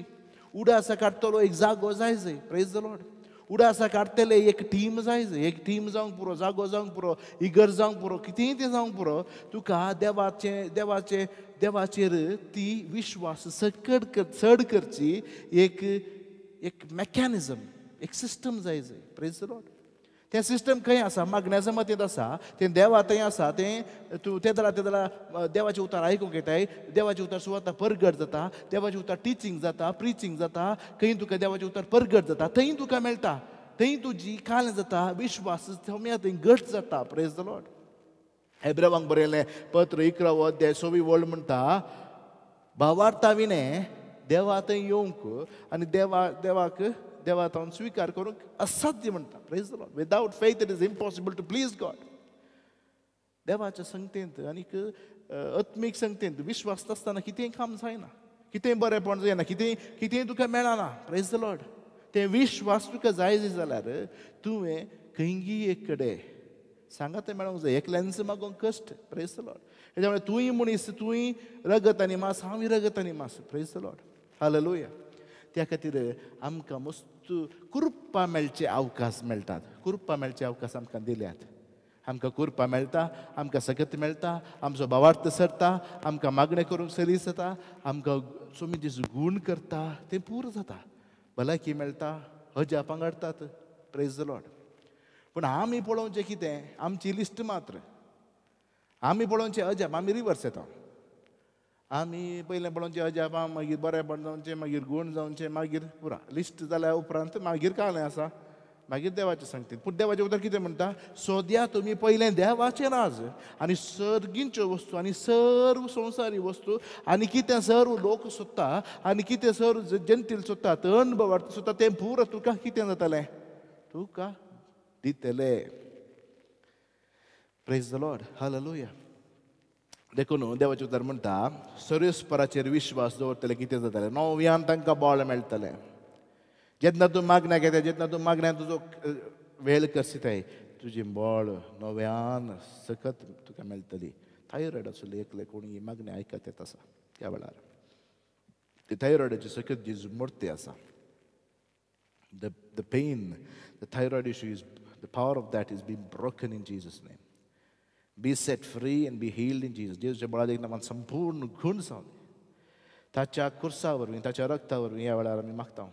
उडासाक हाडटलो एक जागो जाय जाय. Praise the Lord. उडासाक हाडटले एक टीम जाय जाय, एक टीम जावंक पुरो, जागो जावंक पुरो, इगर्ज जावंक पुरो, कितेंय तें जावंक पुरो. तुका देवाचें देवाचें देवाचेर ती विश्वास सकट चड करची एक एक मॅकॅनिजम, एक सिस्टम जाय जाय. Praise the Lord. तें सिस्टम खंय आसा? मागण्याच्या मतींत आसा, तें देवा थंय आसा. तें तूं ते दरा ते दरा देवाचें उतार आयकूंक येताय, देवाचें उतार सुवाता परगट जाता, देवाचें उतार टिचींग जाता, प्रिचींग जाता. खंय तुका देवाचें उतार परगट जाता थंय तुका मेळटा, थंय तुजी काल जाता, विश्वास थंय घट जाता. Praise the Lord. हेब्रेवांक बरयलें पत्र 11 अध्याय 26 वळ म्हणटा, भावार्था विणें देवा थंय येवंक आनी देवा देवाक देवा तावन स्वीकार करूंक असाध्य म्हणटा. Praise the Lord. Without faith it is impossible to please God. देवाच्या संगतेंत आनीक आत्मीक संगतेंत विश्वास नासतना कितेंय काम जायना, कितेंय बरेंपण जायना, कितेंय कितेंय तुका मेळना. Praise the Lord. तें विश्वास तुका जाय जाल्यार तुवें खंयगी एक कडेन सांगात मेळोंक जाय, एकल्यानच मागोवंक कश्ट. Praise the Lord. हेच्या मुळे तूंय मनीस, तूंय रगत आनी मास, हांवूय रगत आनी मास. Praise the Lord. Hallelujah. त्या खातीर आमकां मस्त कृपा मेळचे अवकाश मेळटात, कृपा मेळचे अवकाश आमकां दिल्यात. आमकां कृपा मेळटा, आमकां सकत मेळटा, आमचो भावार्थ सरता, आमकां मागणें करूंक सलीस जाता, आमकां सोमी दीस गूण करता, तें पुरो जाता, भलायकी मेळटा, अजापां घडटात. Praise the Lord. पूण आमी पळोवचें कितें? आमची लिस्ट मात्र आमी पळोवचें अजाप, आमी रिवर्स येता. आमी पयलें पळोवचें अजापां, मागीर बरेंपण जावचें, मागीर गूण जावचें, मागीर पुरा लिस्ट जाल्या उपरांत मागीर कालें आसा, मागीर देवाचें सांगतात. पूण देवाचें उतर कितें म्हणटा? सोद्या तुमी पयलें देवाचें राज आनी सर्गींच्यो वस्तू आनी सर्व संवसारी वस्तू आनी कितें सर्व लोक सोदता आनी कितें सर्व जनतील सोदता, अणभवार्थ सोदता, तें पुरो तुका कितें जातलें? तुका दितले. Praise the Lord. Hallelujah. देखून देवाचें उतर म्हणटा, सर्वेस्पराचेर विश्वास दवरतले कितें जातलें? नव्यान तांकां बळ मेळटलें. जेन्ना तूं मागण्या घेता, जेन्ना तूं मागण्या तुजो वेळ करसिताय, तुजी बळ नव्यान सकत तुका मेळटली. थायरॉयड आसली एकले कोणी मागणें आयकत येत आसा त्या वेळार ती थायरॉयडाची सकत जी मूर्ती आसा, the pain, the thyroid issue is, the power of that is been broken in Jesus name. Be set free and be healed in Jesus. जेजूच्या बळादेक नांवान संपूर्ण गूण जावं ताच्या कुर्सा वरवीं, ताच्या रक्ता वरवीं ह्या वेळार आमी मागता.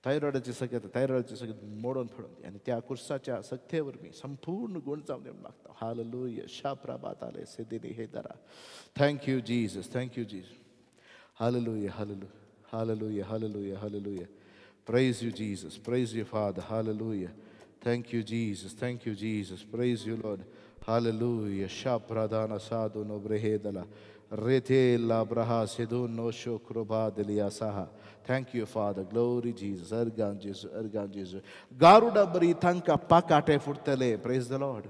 थायरॉयडाची सकत, थायरॉयडाची सकत मोडून पडून दी आनी त्या कुर्साच्या सक्ते वरवीं संपूर्ण गूण जावं दी मागता. हालेलुया. शाप्राबात आले सिद्धिनी हे दरा. Thank you Jesus. Thank you Jesus. Hallelujah. Hallelujah. Hallelujah. Hallelujah. Hallelujah. Praise you Jesus. Praise you Father. Hallelujah. Thank you Jesus. Thank you Jesus. Praise you Lord. Hallelujah. Shapradana sadhu no brehedala. Retela braha sedun no shokroba delia saha. Thank you, Father. Glory Jesus. Ergan Jesus. Ergan Jesus. Garuda bari thanka pakate furtale. Praise the Lord.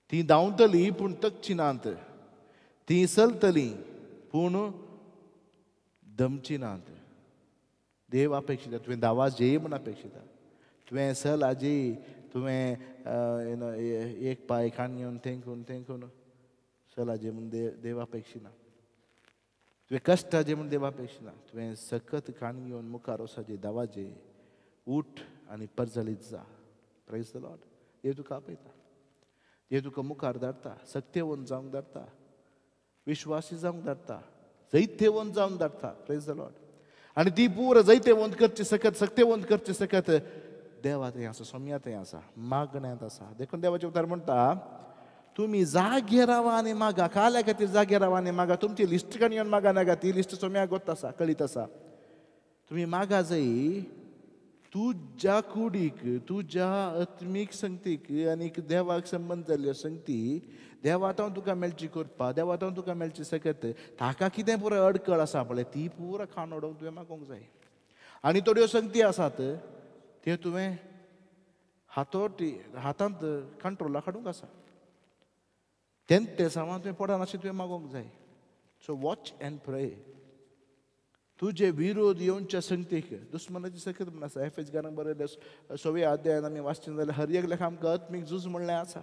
Ti dauntali pun takchinant. Ti saltali pun damchinant. देव अपेक्षिता तुवें दावाज म्हूण अपेक्षिता, तुवें सल आजी, तुवें एक पांय खाण घेवन तेंकून तेंकून सलाजे म्हूण देव अपेक्षिना, तुवें कश्टाचे म्हूण देव अपेक्षिना, तुवें सकत खाण घेवन मुखार वचपाचें, दावाजे, उठ आनी परजळीत जा. Praise the Lord. देव तुका आपयता, देव तुका मुखार धाडटा, सक्तेवंत जावंक धाडटा, विश्वासी जावंक धाडटा, जैतेवंत जावंक धाडटा. Praise the Lord. आनी ती पुरो जैतेवंत करची सकत, सक्तेवंत करची सकत देवा थंय आसा, सोम्या थंय आसा, मागण्यांत आसा. देखून देवाचें उतर म्हणटा, तुमी जागे रावा आनी मागा. काल्या खातीर जागे रावा आनी मागा. तुमची लिस्ट काडून येवन मागा नाका, ती लिस्ट सोम्याक गोत आसा, कळीत आसा. तुमी मागा जाय तुज्या कुडीक, तुज्या आत्मीक संगतीक आनी देवाक संबंद जाल्ल्यो संगती, देवा तावन तुका मेळची करपा, देवा तावन तुका मेळची सकत, ताका कितें पुरो अडकळ आसा पळय ती पुरो खाण उडोवंक तुवें मागोवंक जाय. आनी थोड्यो संगती आसात त्यो तुवें हातोटी हातांत कंट्रोलाक हाडूंक आसा, तें सामान तुवें पडना अशें तुवें मागोवंक जाय. So watch and pray. तुजे विरोध येवच्या संगतीक दुस्मनाची सकत म्हण आसा. एफ एच गारांक बरयलें 6व्या अध्यायान आमी वाचचें जाल्यार हर एक लेखा आमकां आत्मीक झूज म्हणलें आसा.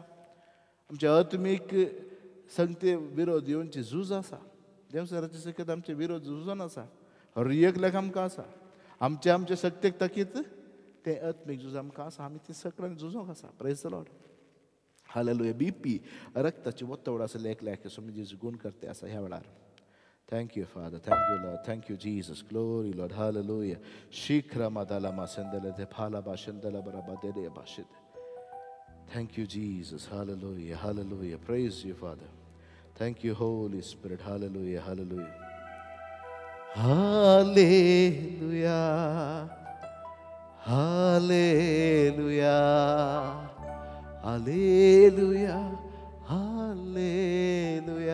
आमच्या आत्मीक संगते विरोध येवची झूज आसा. देवसराचे सकत आमचे विरोध झुजोन आसा. हर एकल्याक आमकां आसा. आमचे आमचे शक्तेक ताकीत तें आत्मीक झूज आमकां आसा. आमी तें सगळ्यांक झुजोंक आसा. Praise the Lord. Hallelujah. BP रक्ताची ओतवड आसले एकल्याक स्वामी जेजू गुण करते आसा ह्या वेळार. Thank you, Father. Thank you, Lord. Thank you, Jesus. Glory, Lord. Hallelujah. Shikra madalama sendele de palaba shendela baraba dede bashid. Thank you, Jesus. Hallelujah. Hallelujah. Praise you, Father. Thank you, Holy Spirit. Hallelujah. Hallelujah. Hallelujah. Hallelujah. Hallelujah. Hallelujah.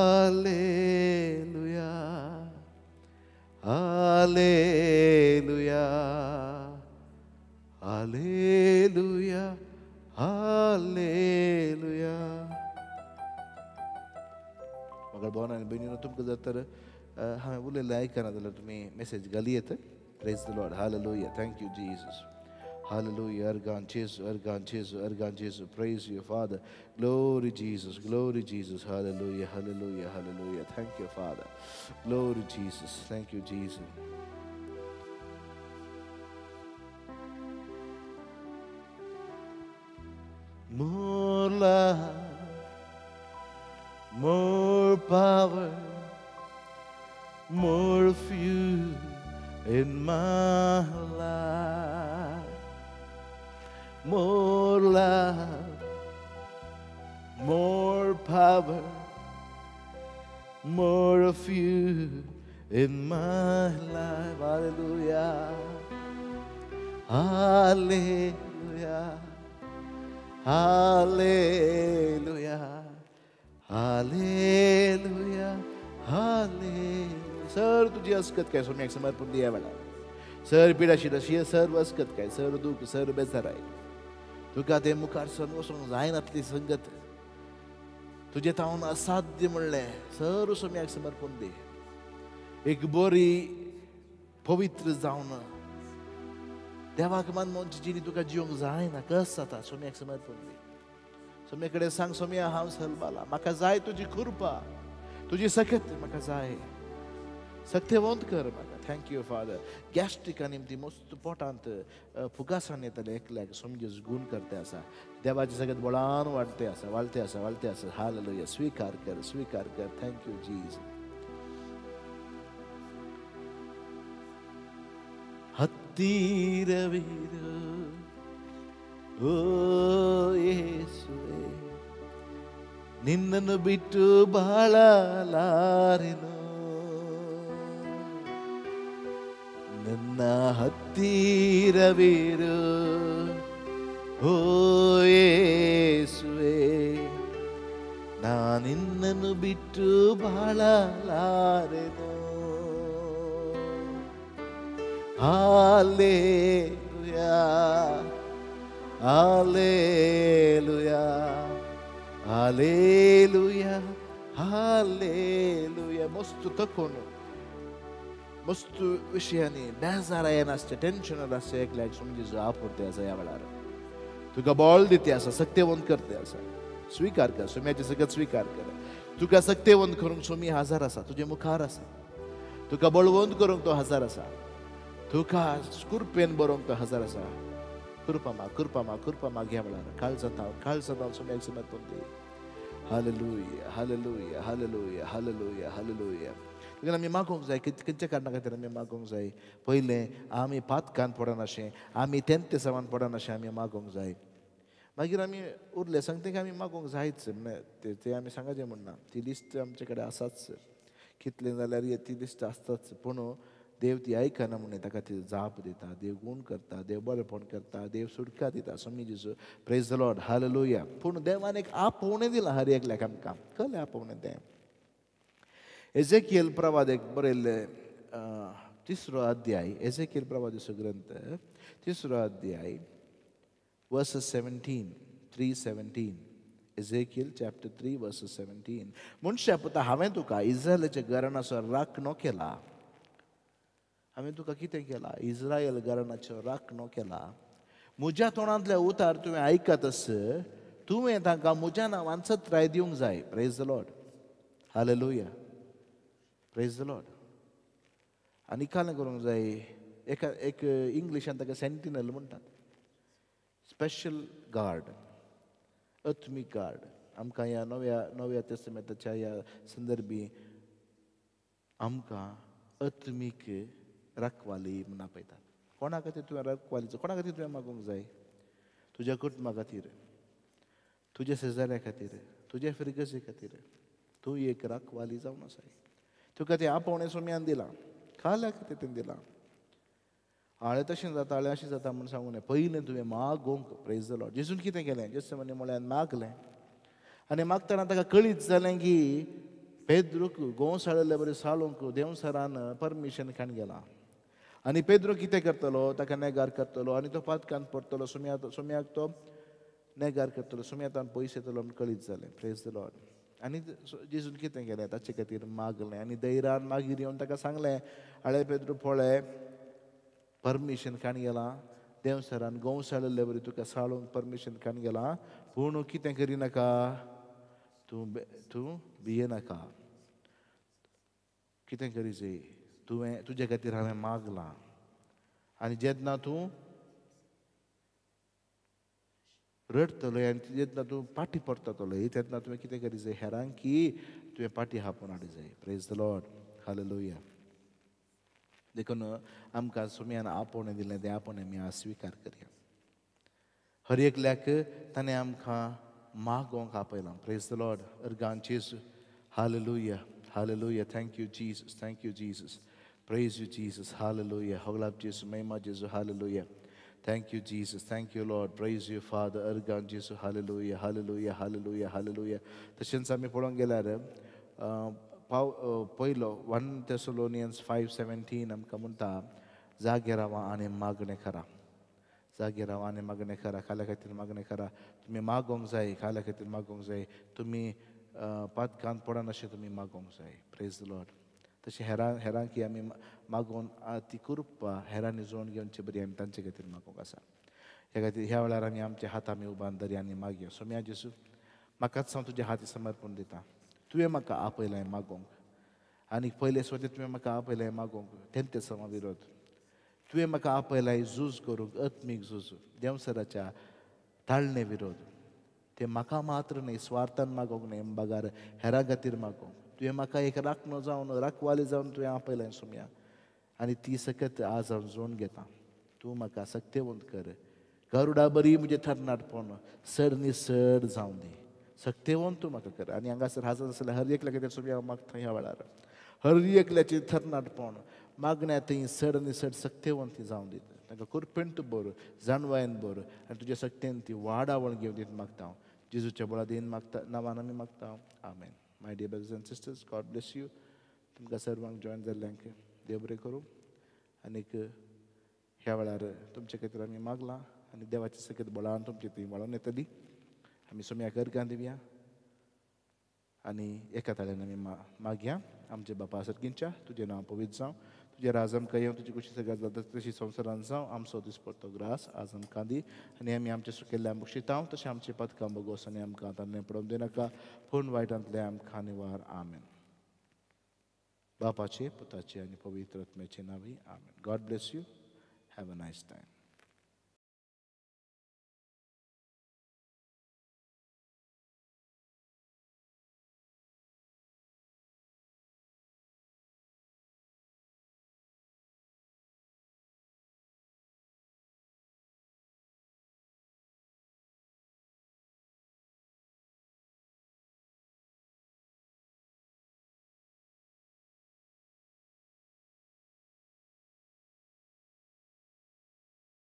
Hallelujah. Hallelujah. Hallelujah. Hallelujah. मगर भावन आनी भयणीनो तुमकां जर तर हांवें उलयल्लें आयकना जाल्यार तुमी मेसेज घाली येता. Praise the Lord. Hallelujah. Thank you, Jesus. Hallelujah. Argan Jesu, Argan Jesu, Argan Jesu. Praise you, Father. Glory Jesus, glory Jesus. Hallelujah, hallelujah, hallelujah. Thank you, Father. Glory Jesus. Thank you, Jesus. More love, more power, more of you in my life. More love, more power, more of you in my life. Hallelujah. Hallelujah. Hallelujah. Hallelujah. Hallelujah. Sir तुझी अस्कत काय स्वामी समर्पण दिया वेळा. Sir पिडाशी सर्व अस्कत काय, sir दुःख, sir बेजाराय तुका ते मुखार सर वचूंक जायनातली संगत तुजे तावन असाध्य म्हणलें सर स्वाम्याक समर्पण दी. एक बरी पवित्र जावन देवाक मानमोनची जिणी तुका जिवंक जायना कस जाता स्वाम्याक समर्पण दी. स्वाम्या कडेन सांग, स्वाम्या हांव सलबाला, म्हाका जाय तुजी कृपा, तुजी सकत म्हाका जाय, सक्तेवंत कर म्हाका. Thank you father. गॅस्ट्रिका निमती मस्त पोटांत फुगासान येतले एकल्याक स्वामी जेजू गुण करते आसा. देवाचे सगळ्यात बळान वाडते आसा, वाळते आसा, वाळते आसा. हालेलुया. स्वीकार कर, स्वीकार कर. Thank you Jesus. ಹತ್ತಿರವಿರು ಓ ಯೇಸುವೆ, ನಿನ್ನನ್ನು ಬಿಟ್ಟು ಬಾಳಲಾರೆನು, ನನ್ನ ಹತ್ತಿರವಿರು ಓ ಯೇಸುವೆ, ನಾನಿನ್ನನ್ನು ಬಿಟ್ಟು ಬಾಳಲಾರೆನು. Hallelujah, hallelujah, hallelujah, hallelujah. मस्त तकोन मस्त विशयांनी बेजार येनासचें, टेन्शन आसचें एकल्याक स्वामी जेजू आपुरते आसा ह्या वेळार. तुका बळ दिते आसा, सक्तेवंत करते आसा. स्वीकार कर स्वाम्याचें सगळें, स्वीकार कर. तुका सक्तेवंत करूंक स्वामी हजार आसा, तुजे मुखार आसा. तुका बळवंत करूंक तो हजार आसा. तुका कृपेन बरोवंक तो हजार आसा. कृपा माग, कृपा माग, कृपा माग ह्या वेळार. काळजांत काळजांत स्वाम्याक समर्पण दी. Hallelujah, hallelujah, hallelujah, hallelujah, hallelujah. देखून आमी मागोवंक जाय. खंयच्या कारणा खातीर आमी मागोवंक जाय? पयलें आमी पातकान पडनाशें, आमी तेंतेसावान पडनाशें आमी मागोवंक जाय. मागीर आमी उरले सांगता की आमी मागोवंक जायच म्हणल्यार तें आमी सांगाचें म्हणना. ती लिस्ट आमचे कडेन आसाच, कितलें जाल्यार ती लिस्ट आसताच. पूण देव ती आयकना म्हणून ताका ती जाप दिता. देव गुण करता, देव बरेपण करता, देव सुटका दिता. स्वामी जेजू. Praise the Lord. Hallelujah. पूण देवान एक आपोवणें दिलां हर एकल्याक आमकां. कसलें आपोवणें तें? एजेकियल प्रवादेक बरयल्लें तिसरो अध्याय, एजेकियल प्रवादेचो ग्रंथ तिसरो अध्याय verses 17, 3:17. Ezekiel chapter 3 verses 17. मनशा पुता, हांवें तुका इस्रायलाच्या घराण्याचो राखणो केला. हांवें तुका कितें केला? इस्रायल घराण्याचो राखणो केला. म्हज्या तोंडांतले उतार तुवें आयकत आस, तुवें तांकां म्हज्या नांवान सत्राय दिवंक जाय. Praise the Lord, hallelujah, praise the Lord. आनी कालें करूंक जाय, एका एक इंग्लिशान ताका सेंटिनल म्हणटात, स्पेशल गार्ड, आत्मीक गार्ड. आमकां ह्या नव्या नव्या तेस्तामेंताच्या ह्या संदर्भी आमकां आत्मीक राखवाली म्हूण आपयतात. कोणा खातीर तुवें राखवालीचो, कोणा खातीर तुवें मागूंक जाय? तुज्या कुटुंबा खातीर, तुज्या शेजाऱ्या खातीर, तुज्या फिरगजी खातीर. तूं एक राखवाली जावन आसाय. तुका तें आपोवणें सोम्यान दिलां, खाल्या खातीर तें दिलां. हांवें तशें जाता, हांवें अशें जाता म्हूण सांगूं न्हय. पयलें तुवें मागोवंक. Praise the Lord. जेजून कितें केलें? जेजून म्हळ्यार मागलें, आनी मागतना ताका कळीत जालें की पेद्रूक गोंव साळिल्ले बरी साळूंक देवसरान परमिशन खाण गेलां. आनी पेद्रू कितें करतलो? ताका नेगार करतलो आनी तो पातकान पडटलो, सोम्याक तो नेगार करतलो, सोम्यातान पयशे येतलो म्हूण कळीत जालें. Praise the Lord. आनी जेजून कितें केलें? ताचे खातीर मागलें आनी धैर्यान मागीर येवन ताका सांगलें, आळे पेद्रू पळय, परमिशन खाण गेलां, देवसरान गोंव साळिल्ले बरी तुका साळूंक परमिशन खाण गेलां, पूण कितें करिनाका, तूं तूं भियेनाका. कितें करी जाय? तुवें तुजे खातीर हांवें मागलां, आनी जेन्ना तूं रडटलो आनी जेन्ना तूं पाटी परततलो तेन्ना तुवें कितें करी जाय? हेरांक की तुवें पाटी हापोवन हाडी जाय. Praise the Lord, hallelujah. देखून आमकां सोम्यान आपोवणें दिलें, तें आपोवणें आमी आज स्विकार करया. हर एकल्याक ताणें आमकां मागोवंक आपयलां. Praise the Lord. अर्गान जेजू, hallelujah, hallelujah. Thank you Jesus, thank you Jesus, praise you Jesus, hallelujah. होगलाब जेजू, महिमा जेजू, hallelujah. Thank you Jesus, thank you Lord, praise you Father. Organ जेजू, हालेलुया, हालेलुया, हालेलुया, हालेलुया. तशेंच आमी पळोवंक गेल्यार पयलो 1 Thessalonians 5:17 आमकां म्हणटा, जागे रावा आनी मागणें करा, जागे रावा आनी मागणें करा, खाल्या खातीर मागणें करा. तुमी मागोवंक जाय, खाल्या खातीर मागोवंक जाय. तुमी पातकान पडनाशें तुमी मागोवंक जाय. Praise the Lord. तशें हेरांकी आमी मागोवन ती कृपा हेरांनी जोड घेवचे बरी आमी तांचे खातीर मागोवंक आसा. ह्या खातीर ह्या वेळार आमी आमचे हात आमी उबान धरया आनी मागया. सोम्या जेजू, म्हाकाच हांव तुज्या हाती समर्पण दिता. तुवें म्हाका आपयलां मागोवंक, आनी पयले सुवातेर तुवें म्हाका आपयलां मागोवंक तेंते समा विरोध. तुवें म्हाका आपयलां झूज करूंक, आत्मीक झूज, देवसराच्या ताळणे विरोध. तें म्हाका मात्र न्हय, स्वार्थान मागोवंक न्हय, बगार हेरां खातीर मागोवंक. तुवें म्हाका एक राखणो जावन, राखवाली जावन तुवें आपयलां सोम्या, आनी ती सकत आज हांव जोड घेतां. तूं म्हाका सक्तेवंत कर, गरुडा बरी म्हजें थरनाटपण सड न्ही सड जावं दी. सक्तेवंत तूं म्हाका कर. आनी हांगासर हाजर आसल्यार हर एकल्या खातीर सोम्या हांव मागता ह्या वेळार, हर एकल्याचें थरनाटपण मागण्या थंय सड न्ही सड सक्तेवंत ती जावं दित. तांकां कुरपेंत भर, जाणवायन भर, आनी तुज्या सक्तेन ती वाडावळ घेवन दीत मागता हांव. जेजूच्या बळादीन मागता, नांवान आमी मागता. आमेन. My dear brothers and sisters, God bless you. तुमकां सर्वांक जॉयन जाल्ल्यांक देव बरें करूं. आनीक ह्या वेळार तुमचे खातीर आमी मागलां आनी देवाचे सकत बळान तुमचे थंय वाळोवन येतली. आमी सोम्याक अर्गां दिवया आनी एका ताळ्यान आमी मागया. आमचे बापा सर्गींच्या, तुजें नांव पवित्र जावं, तुजें राज आमकां येवं, तुजी कुशी सगळ्या जाता तशी संवसारान जावं. आमचो दिसपडतो ग्रास आज आमकां दी, आनी आमी आमचें सुकेल्ल्या बक्षितांव, तशें आमचें पदकां बोगोस, आनी आमकां तांणे पडोवन दिनाका, पूण वायटांतलें आमकां निवार. आमेन. बापाचे, पुताचे आनी पवित्र आत्म्याचे नांवी आमेन. God bless you. Have a nice time.